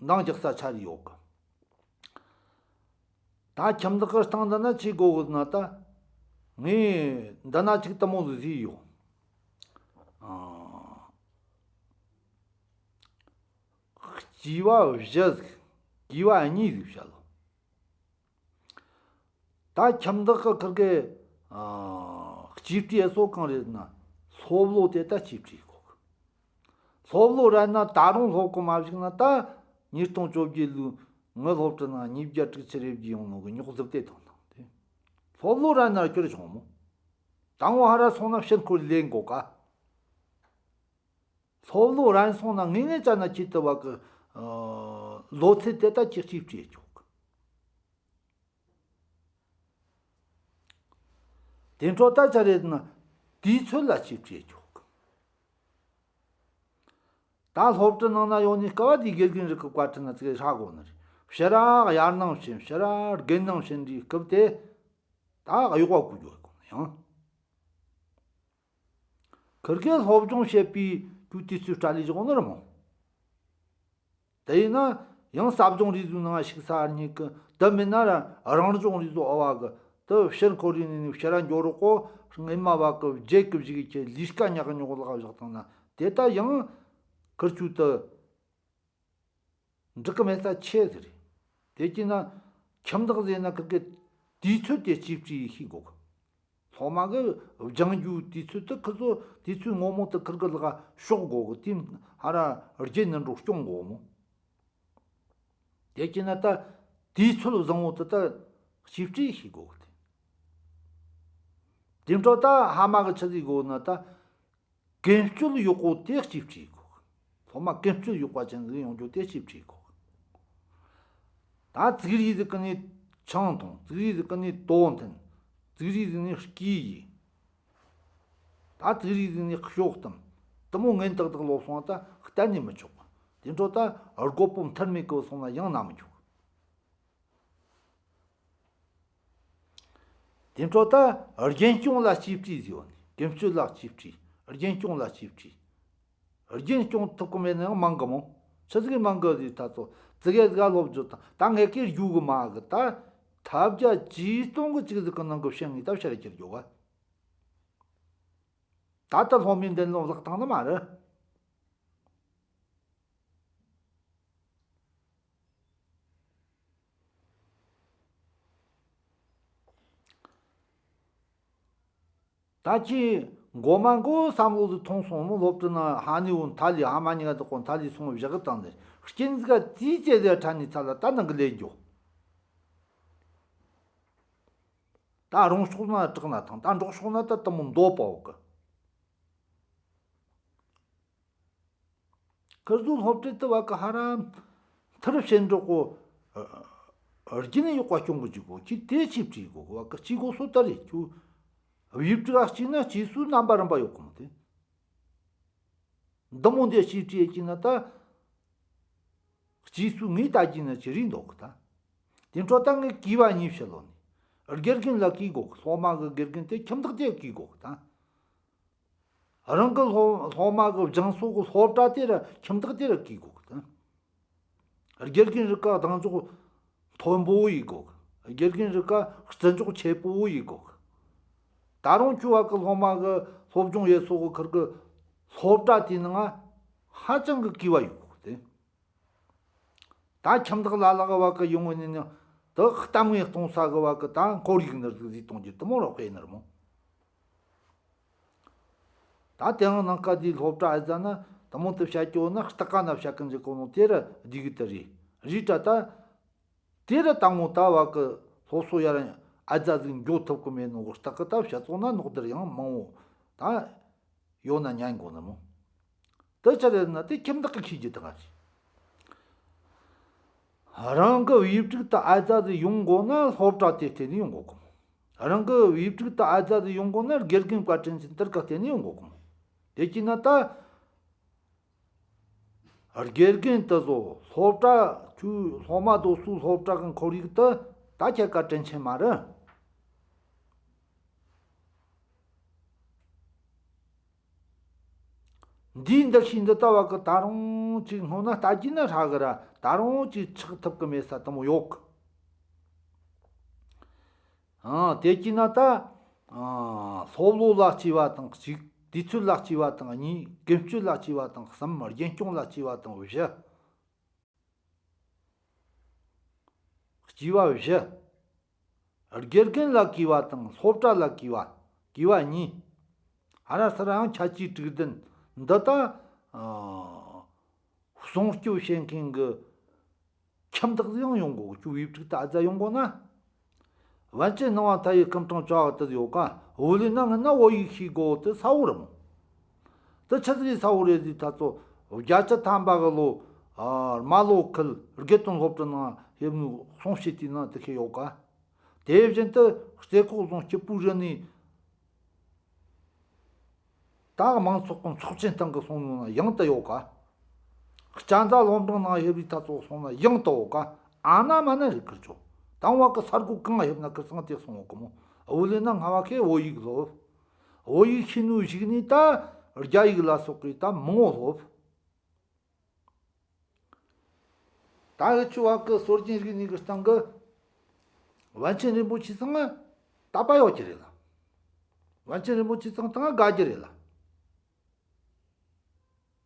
འདང་རྒྱག་ས་ཆ་རེ་ཡོད་གི། ད་ཁྱིམ་བདག་གི་སྟེང་འདི་ན་ཅི་དགོ་གི་ན་ད། ངས་འདི་ན་ཅིག་དུ་མོ་ཟིག་ཟིག་ཡོད། ཨ། སྐྱེས་པ་བཞི་ཟིག་སྐྱེས་པ་གཉིས་ཟིག་བཤད་ལོ། ད་ཁྱིམ་བདག་གི་ཁུར་གི་ཨ་གཅེས་སྤྲས་སོ་གང་རེད་ན་སློབ་ལོ་དེ་ད་གཅེས་སྤྲས་དགོ་གི། སློབ་ལོ་ར་ན་ད་རུང་སློབ་གོ་མ་བཞག་ན་ད་ཉིས་སྟོང་བཅོ་བརྒྱད་ལོའི་ངའི་སློབ་གྲྭ་ནང་ཉིས་བརྒྱ་དྲུག་ཅུ་རེ་བརྒྱད་ཡོང་ནོ་གི་རྙོག་ཟིག་དེ་ཐོན་དང་དེ། སློབ་ལོ་ར་ན་སྐྱོར་བྱུང་མོ། ད་ངོ་ཧ་ར་སོང་ན་ཕྱིར་འཁོར་ལེན་དགོ་ག། སློབ་ལོ་རན་སོང་ན་ངེས་ངེས་ཅན་ན་ཁྱེད་དུ་བ་གི་ཨ་ལོ་ཚད་དེ་ད་ཁྱེད་གཅིག་བྲིས་ཆོག་གི། དེ་འཕྲོ་ད་ཆ་རེད་ན་དུས་ཚོད་ལ་གཅིག་བྲིས་ཆོག་གི། ད་སློབ་གྲྭ་ནང་ན་ཡོད་ནི་སྐབས་དེའི་དགེ་རྒན་རིགས་ཀྱི་བཀའ་ཁྲིད་ན་ཙིག་ཧྲ་གོ་ནི་རེད། ཕྱི་ར་དབྱར་གནང་བྱིན། ཕྱི་ར་དགུན་གནང་བྱིན་འདིའི་སྐབས་དེ་ད་གཡོག་པ་བསྐོ་རྒྱུ་གོ་ཡང་། ཁིར་གེ་སློབ་སྦྱོང་བྱེད་པའི་དུས་དུས་ཚོད་སྤྲད་ལས་བཞག་ནི་རེད་མོ། དེ་ཡིན་ན་ཡང་ཟབ་སྦྱོང་རེ་ཟུང་ནང་ཞུགས་ས་རྙེད་གི། དེ་མིན་ན་རང་སྦྱོང་རེ་ཟུང་ཨ་བ་གི། དེ་ཕྱིར་འཁོར་རེ་ནས་ནས་ཕྱིར་ར་འགྱོ་རོགས་གོ། སྔས་མ་བ་གི་རྒྱལ་གི་བཞི་གི་ཁྱེད་ལས་ཀ་ཉག་ཉོག་ལག་བཞག་བཏང་ན་དེ་ད་ཡང་ཁིར་ཆུ་དེ་འགྲིག་གི་མེད་ས་ཆེ་ཟེར། དེ་གྱིས་ན་ཁྱིམ་བདག་ཟེར་ན་ཁིར་གི་དུས་ཚོད་དེ་གཅིག་བྲིས་ཤེས་དགོས་གི། སློབ་མ་གི་སྦྱང་རྒྱུའི་དུས་ཚོད་དེ་ཁི་ཚོ་དུས་ཚོད་ངོ་མ་དེ་ཁིར་གི་ལག་ཕྱོགས་དགོས་གི། དེ་ཧ་ར་རྒྱུན་ནི་འགྲོ་སྐྱོང་དགོས་མོ། དེ་གྱིས་ན་ད་དུས་ཚོད་བཟང་བོ་དེ་ད་གཅིག་བྲིས་ཤེས་དགོས་གི། དེ་འཕྲོ་ད་ཧ་མ་གི་ཆི་ཟིག་དགོས་ན་ད་ཀུན་སྤྱོད་ཡག་པོ་དེ་གཅིག་བྲིས་དགོས། སློབ་མ་ཀུན་སྤྱོད་ཡག་པ་ཅན་ཟིག་ཡོང་རྒྱུ་དེ་གཅིག་བྲིས་དགོས། ད་ཙིག་རིས་ཟིག་གི་ནས་ཆང་འཐུང་། ཙིག་རིས་ཟིག་གི་ནས་དོ་འཐེན། ཙིག་རིས་ཟིག་ནས་སྐྱེས་ཡིན། ད་ཙིག་རིས་ཟིག་ནས་ཤོག་གཏམ། དེ་མོ་ངན་ཏག་ཏག་ལོབས་སོང་ད་གཏན་ནས་མི་ཆོག། དེ་འཕྲོ་ད་རྒོད་པོ་མཐར་མེད་གི་སོང་ན་ཡང་ན་མི་ཆོག། དེ་འཕྲོ་ད་རྒྱུན་སྐྱོང་ལ་གཅིག་བྲིས་ཟེར་བ་ནི། ཀུན་སྤྱོད་ལ་གཅིག་བྲིས། རྒྱུན་སྐྱོང་ལ་གཅིག་བྲིས། རྒྱུན་སྐྱོང་ཐུབ་གི་མེད་ན་ཡང་མང་གི་མོ། ཆི་ཟིག་མང་གི་ཟིག་ད་ཚོ་ཙི་གེ་ཟིག་སློབ་རྒྱུ་དང་། ད་ངས་ཀྱིས་རྒྱུ་གི་མ་གི། ད་ཐབས་བརྒྱ་ཇུས་སྟོང་གི་ཅིག་ཟིག་གི་ནང་གི་བྱིངས་ངས་ད་ཕྱིར་ཁྱེར་རྒྱུ་ག། ད་ལྟ་སློབ་མའི་འདུན་ལོ་བརླག་ཐང་ནི་མ་རེད། ད་ཁྱེད་མགོ་མ་མགོ་བསམ་བློ་ཟིག་ཐོངས་སོང་ནོ། སློབ་གྲྭ་ན་ཧ་ནི་བོ་མཐའ་ལས་ཧ་མ་ཉི་ག་དག་གོ་མཐའ་ལས་སོང་བཞག་གི་དང་ནི་རྐྱེན་ཟིག་ག་ཙི་ཙེ་ཟིག་ཕྲན་ནི་ཚ་ལ་ད་ནང་གི་ལས་འགྱོ། ད་རང་ཕྱོགས་ན་དྲག་ན་ཐང་། ད་འབྲོག་ཕྱོགས་ན་ད་དེ་མོ་འདོད་པའོ་གི། ཁིར་ཚོ་སློབ་གྲྭ་དུ་བ་གི་ཧ་ར་མཐར་ཕྱིན་འགྲོ་གོ། རྒྱུན་ཡག་པ་སྐྱོང་གི་འཇུག་གོ། ཁྱེད་དེ་ཆི་བྲིས་གོ་བ་གི་ཅི་གོ་སོ་ད་རེད། ཁྱོད་དབྱིབས་དྲུག་གཅིག་ན་སྐྱེས་སུ་རྣམ་པ་རིམ་པ་ཡོད་གོ་མོ་དེ། འདི་མོ་འདི་ཅི་བྲིས་ཀྱི་ན་ད། སྐྱེས་སུ་ངས་ལྟ་རྒྱུ་ན་ཅི་རེད་འདོག་གི་ད། དེ་འཕྲོ་ད་ངས་གུས་པ་གཉིས་བྱེད་ལོ་ནི། དགེ་རྒན་ལ་གུས་དགོ་གི། སློབ་མ་གི་དགེ་རྒན་དེ་ཁྱིམ་བདག་དེ་གུས་དགོ་གི་ད། རང་གི་སློབ་སློབ་མ་གི་སྦྱང་གསོ་གི་སློབ་གྲྭ་དེ་ར་ཁྱིམ་བདག་དེ་ར་གུས་དགོ་གི་ད། དགེ་རྒན་རིགས་ཀ་གདེང་འཇོག་མཐོན་པོ་ཡེད་དགོ་གི། དགེ་རྒན་རིགས་ཀ་བརྩི་འཇོག་ཆེ་པོ་ཡེད་དགོ་གི། ད་རུང་ཁྱོད་བ་གི་སློབ་མ་གི་སློབ་སྦྱོང་ཡེད་སོ་གི་ཁུར་གི་སློབ་གྲྭ་དེའི་ནང་ཧ་ཅང་གི་གུས་པ་ཡོད་དགོ་གི་དེ། ད་ཁྱིམ་བདག་ལ་ལ་གི་བ་གི་ཡོང་ངོ་ནི་ནི་དེ་གཏམ་ངན་གཏོང་ས་གི་བ་གི་ད་ཁོར་ཡུག་ནི་ཟིག་ཟིག་གཏོང་རྒྱུ་དེ་མོ་རོགས་ཕེ་ནི་རེད་མོ། ད་དེ་ཡང་ནང་ཀ་དེའི་སློབ་གྲྭ་ཨ་ཙ་ན་དེ་མོ་དེ་བཤད་རྒྱུ་ན་སྟག་ཀ་ན་བཤད་གི་འཇུག་གོ་ནོ་དེ་ར་འདི་གི་དེ་རེད། རེད་དྲ་ད། དེ་ར་ད་ངོ་ད་བ་གི་སློབ་གསོ་ཡར་ཨ་ཙ་ཟིག་འགྱོ་ཐུབ་གི་མེད་ནོ་གི་སྟག་གི་ད་བཤད་ཚོགས་ན་ནོག་དེར་ཡང་མང་བོ་ད་ཡོད་ན་ཉན་གོ་ནི་མོ། དེ་ཆ་རེད་ན་དེ་ཁྱིམ་བདག་གི་ཤེས་རྒྱུ་དེ་ག་རེད། རང་གི་བུ་ཕྲུག་ད་ཨ་ཙ་ཟིག་ཡོང་དགོ་ན་སློབ་གྲྭ་དེ་བརྟེན་ནས་ཡོང་དགོ་གི་མོ། རང་གི་བུ་ཕྲུག་ད་ཨ་ཙ་ཟིག་ཡོང་དགོ་ན་དགེ་རྒན་བཀའ་དྲིན་ཆེན་དེར་ག་བརྟེན་ནས་ཡོང་དགོ་གི་མོ། དེ་གྱིས་ན་ད། དགེ་རྒན་དེ་ཚོ་སློབ་གྲྭ་ཁྱོའི་སློབ་མ་དེ་ཚོའི་སློབ་གྲྭ་གི་ཁོར་ཡུག་དེ་ད་ཁྱེད་ཀ་དྲིན་ཆེན་མ་རེད། འདིའི་འདུ་ཤེས་འདི་ལྟ་བ་གི་ད་རུང་ཅིག་སྔོན་ན་ལྟ་རྒྱུ་ན་ཧྲ་གི་ར་ད་རུང་ཅིག་ཆགས་ཐུབ་གི་མེད་ས་དེ་མོ་ཡོད་གི། ཨང་། དེ་གྱིས་ན་ད། ཨང་། སློབ་ལོ་ལ་གཅེས་པ་དང་གཅིག་དུས་ཚོད་ལ་གཅེས་པ་དང་གཉིས། ཀུན་སྤྱོད་ལ་གཅེས་པ་དང་གསུམ། རྒྱུན་སྐྱོང་ལ་གཅེས་པ་དང་བཞི། གཅེས་པ་བཞི། དགེ་རྒན་ལ་གུས་པ་དང་སློབ་གྲྭ་ལ་གུས་པ། གུས་པ་གཉིས། ཧ་ར་ས་ར་ཡང་ཁྱད་ཆོས་དྲུག་ལྡན་འདི་ད། ཨང་། སྲུང་སྐྱོབ་བྱེད་མཁན་གི་ཁྱིམ་བདག་ཟིག་ཡང་ཡོང་དགོ། ཁྱོའི་བུ་ཕྲུག་ད་ཨ་ཙ་ཡོང་དགོ་ན། བན་ཆེན་སྣང་བ་མཐའ་ཡས་ཁམས་སྤྲང་བྱ་བ་དེ་ཡོད་ཀ། བུ་ལོན་ན་ངན་ན་བོད་ཡིག་ཤེས་དགོ་དེ་ས་བོ་རེད་མོ། དེ་ཆི་ཟིག་ཡིན་ས་བོ་རེད་ཟེར་ཐ་ཚོ། བརྒྱ་ཆ་ཐམ་པ་གི་ལོ། ཨ། རྨ་ལྷོ་ཁུལ་དགེ་ལྡན་སློབ་གྲྭ་ནང་ཕེབས་ནས་གསུང་བཤད་དུས་ནང་དེ་ཁེ་ཡོད་ཀ། དེ་བཞིན་དུ་རྩེ་ཁོག་རྫོང་སྐྱིད་པོའི་རི་ནས། ད་མང་ཚོགས་ཀྱི་ཚོགས་ཆེན་སྟེང་གི་སོང་ནོ་ན་ཡང་དུ་ཡོད་ཀ། སྤྱན་རས་གཟིགས་སློབ་འབྲིང་ནང་ཕེབས་པའི་ཐ་ཚོ་སོང་ན་ཡང་དུ་ཡོད་ཀ། ཨ་ན་མ་ན་རེད་ཁིར་ཆོ། དང་བ་གི་ས་སྒོ་གང་ཕེབས་ན་ཁིར་ཚང་དེ་སོང་ཡོད་གི་མོ། བུ་ལེ་ན་སྔ་བ་ཁེ་བོད་ཡིག་སློབ། བོད་ཡིག་ཤེས་ནོ་ཞིག་ནས་ད་རྒྱ་ཡིག་ལ་སོགས་ཀྱི་ད་མང་བོ་སློབ། ད་འུ་ཆོ་བ་གི་སྲོལ་རྒྱུན་རིག་གནས་ཀྱི་སྟེང་གི་པཎ་ཆེན་རིན་པོ་ཆེ་ཚང་ང་དད་པ་ཡོད་ཀྱི་རེད་ལ། པཎ་ཆེན་རིན་པོ་ཆེ་ཚང་ང་དགའ་རྒྱུ་རེད་ལ།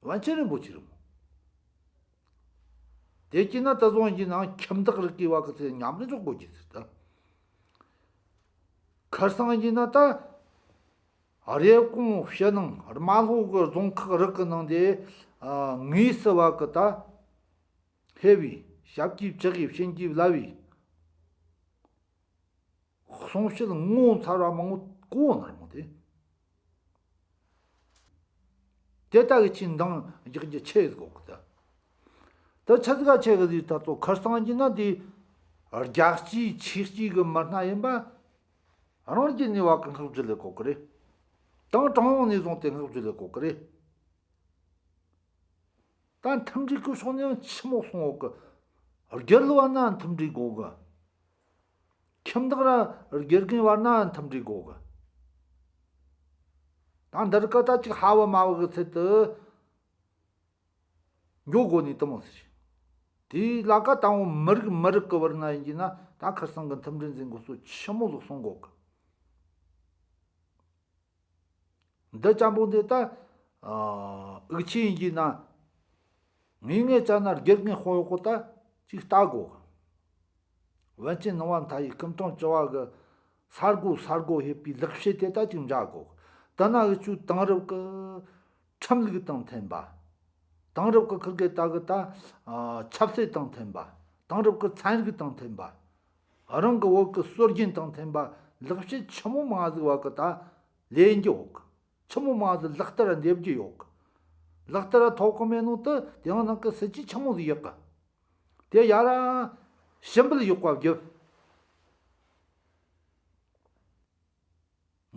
པཎ་ཆེན་རིན་པོ་ཆེ་རེད་མོ། དེ་གྱིས་ན་ད་བཟུང་གྱི་ནང་ཁྱིམ་བདག་རིགས་ཀྱི་བ་གི་ཚེ་མཉམ་རུ་འཇོག་དགོས་ཀྱི་ཟེར་ད། ཁར་སང་གྱིས་ན་ད། རེབ་གོང་ཕྱི་ནང་རྨ་ལྷོ་གི་རྫོང་ཁག་རིགས་ཀྱི་ནང་དེ། ཨ། དངོས་སུ་བ་གི་ད། ཧེ་བའི་ཞབས་ཀྱིས་བཅགས་ཡི་བྱིན་གྱིས་བརླབས་པའི་གསུང་བཤད་ངོ་མཚར་བ་མང་བོ་གོ་ནར་མོ་དེ། དེ་ལྟ་གི་ཆེས་འདང་རྒྱག་རྒྱུ་ཆེ་ཟིག་གོ་གི་ད། དེ་ཆི་ཟིག་ག་ཆེ་གི་ཟིག་ད་ཚོ་ཁར་སང་གྱིས་ན་དེ། རྒྱལ་སྤྱིའི་ཆེས་སྤྱི་གི་མི་སྣ་ཡིན་པ། རང་རྒྱུད་ནས་བ་གི་བསྔགས་བརྗོད་ལས་གོ་གི་རེད། དང་གྲངས་ཡོངས་ནས་བཟུང་སྟེ་བསྔགས་བརྗོད་ལས་གོ་གི་རེད། ད་མཐུན་སྒྲིལ་གི་ཕྱོགས་ནས་ཡང་ཆི་མོ་སོང་ཡོད་གི། སྒེར་བར་ན་མཐུན་སྒྲིལ་དགོས་གི། ཁྱིམ་བདག་ར་དགེ་རྒན་བར་ན་མཐུན་སྒྲིལ་དགོས་གི། ད་འདིར་ཀ་ད་ཅིག་ཧ་བ་མ་བ་གི་ཚད་དུ་འགྱོ་དགོས་ནི་དེ་མོ་ཟིག་རེད། དེའི་ལ་ཀ་དང་བོ་མི་རིགས་མི་རིགས་གི་བར་ན་ཡིན་གྱི་ན་ད་ཁར་སང་གི་མཐུན་སྒྲིལ་འཛིན་དགོས་སོ་ཆི་མོ་ཟིག་སོང་དགོས་གི། འདི་ཅན་པོ་འདི་ད། ཨ། འུ་ཆོ་ཡིན་གྱི་ན། ངེས་ངེས་ཅན་ན་དགེ་རྒན་དཔོན་གཡོག་གོ་ད་ཅིག་ལྟ་དགོ། པཎ་ཆེན་ནང་པ་མཐའ་ཡས་སྐུ་ཕྲེང་བཅུ་བ་གི་ས་སྒོ་ས་སྒོ་ཕེབས་པའི་ལེགས་བཤད་དེ་ད་ཅིག་མཇལ་དགོ། ད་ན་འུ་ཆོའི་དེང་རབས་ཀྱི་ཁྲིམས་ལུགས་དང་མཐུན་པ། དེང་རབས་ཀྱི་ཁུར་གེ་ད་གི་ད། ཨ། ཆབ་སྲིད་དང་མཐུན་པ། དེང་རབས་ཀྱི་ཚན་རིག་དང་མཐུན་པ། རང་གི་བོད་ཀྱི་སྲོལ་རྒྱུན་དང་མཐུན་པ་ལེགས་བཤད་ཆི་མོ་མང་ཟིག་བ་གི་ད་ལས་རྒྱུ་ཡོད་གི། ཆི་མོ་མང་ཟིག་ལག་བསྟར་འདེབས་རྒྱུ་ཡོད་གི། ལག་བསྟར་ཐོབ་གི་མེད་ནོ་དེ་དེ་ཡང་ནང་གི་སྲིད་ཇུས་ཆི་མོ་ཟིག་ཡག་གི། དེ་ཡ་ར་ཞིབ་འབུལ་ཡག་པ་བརྒྱབ།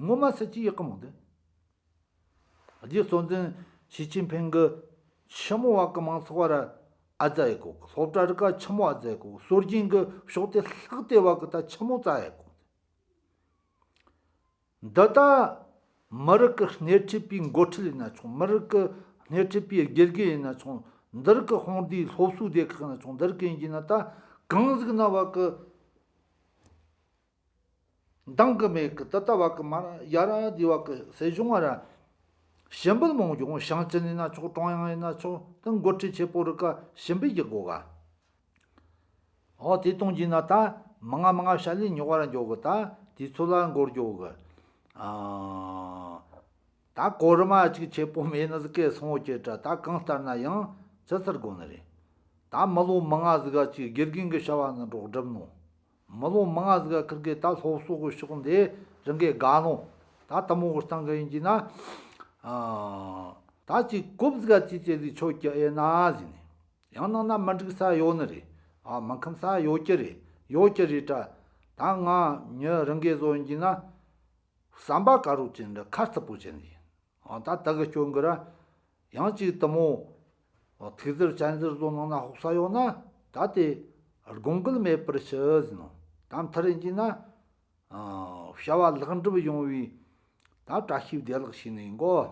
ངོ་མ་སྲིད་ཇུས་ཡག་གི་མོ་དེ། རྗེ་གཙོ་འཛིན་ཞི་ཅིན་ཕིང་གི་ཆི་མོ་བ་གི་མང་ཚོགས་བར་ཨ་ཙ་ཡག་གོ་གི། སློབ་གྲྭ་རིགས་ཀ་ཆི་མོ་ཨ་ཙ་ཡག་གོ་གི། སྲོལ་རྒྱུན་གི་ཕྱོགས་དེ་ལྷག་དེ་བ་གི་ད་ཆི་མོ་ཙ་ཡག་གོ་གི། འདི་ད་མི་རིགས་ཀྱི་སྣེ་ཁྲིད་པའི་འགོ་ཁྲིད་ཡིན་ན་ཆོག། མི་རིགས་ཀྱི་སྣེ་ཁྲིད་པའི་དགེ་རྒན་ཡིན་ན་ཆོག། འདི་རིགས་ཀྱི་དཔུང་སྡེའི་སློབ་གསོའི་སྡེ་ཁག་ཡིན་ན་ཆོག། འདི་རིགས་ཀྱི་ཡིན་གྱི་ན་ད་གང་ཟིག་ན་བ་གི་འདང་གི་མེད་གི། ད་ལྟ་བ་གི་མ་ཡ་ར་དེ་བ་གི་སྲིད་གཞུང་བ་ར་ཞིབ་འབུལ་མང་རྒྱུ། ཞིང་ཆེན་ཡིན་ན་ཆོག། ཀྲུང་དབྱང་ཡིན་ན་ཆོག། ད་འགོ་ཁྲིད་ཆེ་པོ་རིགས་ཀ་ཞིབ་འབུལ་རྒྱག་དགོ་ག། ཨོ་དེ་གཏོང་རྒྱུ་ན་ད་མང་ང་མང་ང་བཤད་ལས་ཉོག་པ་ར་འཇོག་གི། ད་དུས་ཚོད་ལ་འགོར་འགྱོ་གི། ཨ། ད་གོ་རིམ་ཅིག་ཆེ་པོ་མེད་ནི་ཟིག་གི་སོང་ཡོད་ཀྱི་དྲ། ད་གང་ལྟར་ན་ཡང་ཅི་ཟེར་དགོ་ནི་རེད། ད་མི་ལོ་མང་ང་ཟིག་ག་ཅིག་དགེ་རྒན་གི་བྱ་བ་ནི་འགྲོ་སྒྲུབ་ནོ། མི་ལོ་མང་ང་ཟིག་ག་ཁིར་གི་ད་སློབ་གསོ་གི་ཕྱོགས་འདི་རང་གི་དགའ་ནོ། ད་དེ་མོ་གི་སྟེང་གི་ཡིན་གྱི་ན། ཨ། ད་ཅིག་གོབ་ཟིག་ག་ཙི་ཙི་ཟིག་ཆོད་ཀྱི་ཨེ་ན་ཟིན་ནི། ཡང་ནང་ན་མི་འགྲིག་ས་ཡོད་ནི་རེད། ཨ། མི་ཁོམ་ས་ཡོད་ཀྱི་རེད། ཡོད་ཀྱི་རེད་དྲ། ད་ང་མྱི་རང་གི་བཟོ་ཡིན་གྱི་ན། བསམ་པ་དཀར་རོ་ཅན་འདྲ་ཁ་སྤུ་ཅན་ཡིན། ཨ། ད་ད་གི་སྐྱོན་གི་ར། ཡང་ཅིག་དེ་མོ། ཨ། ཐུགས་ཟུར་སྤྱན་ཟུར་བཟོ་ནང་ན་ཧོག་ས་ཡོད་ན། ད་དེ་དགོངས་འགལ་མེད་པར་ཞུ་ཟིན་ནོ། ད་མཐར་ཡིན་གྱི་ན། ཨ། བྱ་བ་ལེགས་འགྲུབ་ཡོང་བའི་ད་བཀྲ་ཤིས་བདེ་ལེགས་ཞུས་ནས་ཡིན་གོ།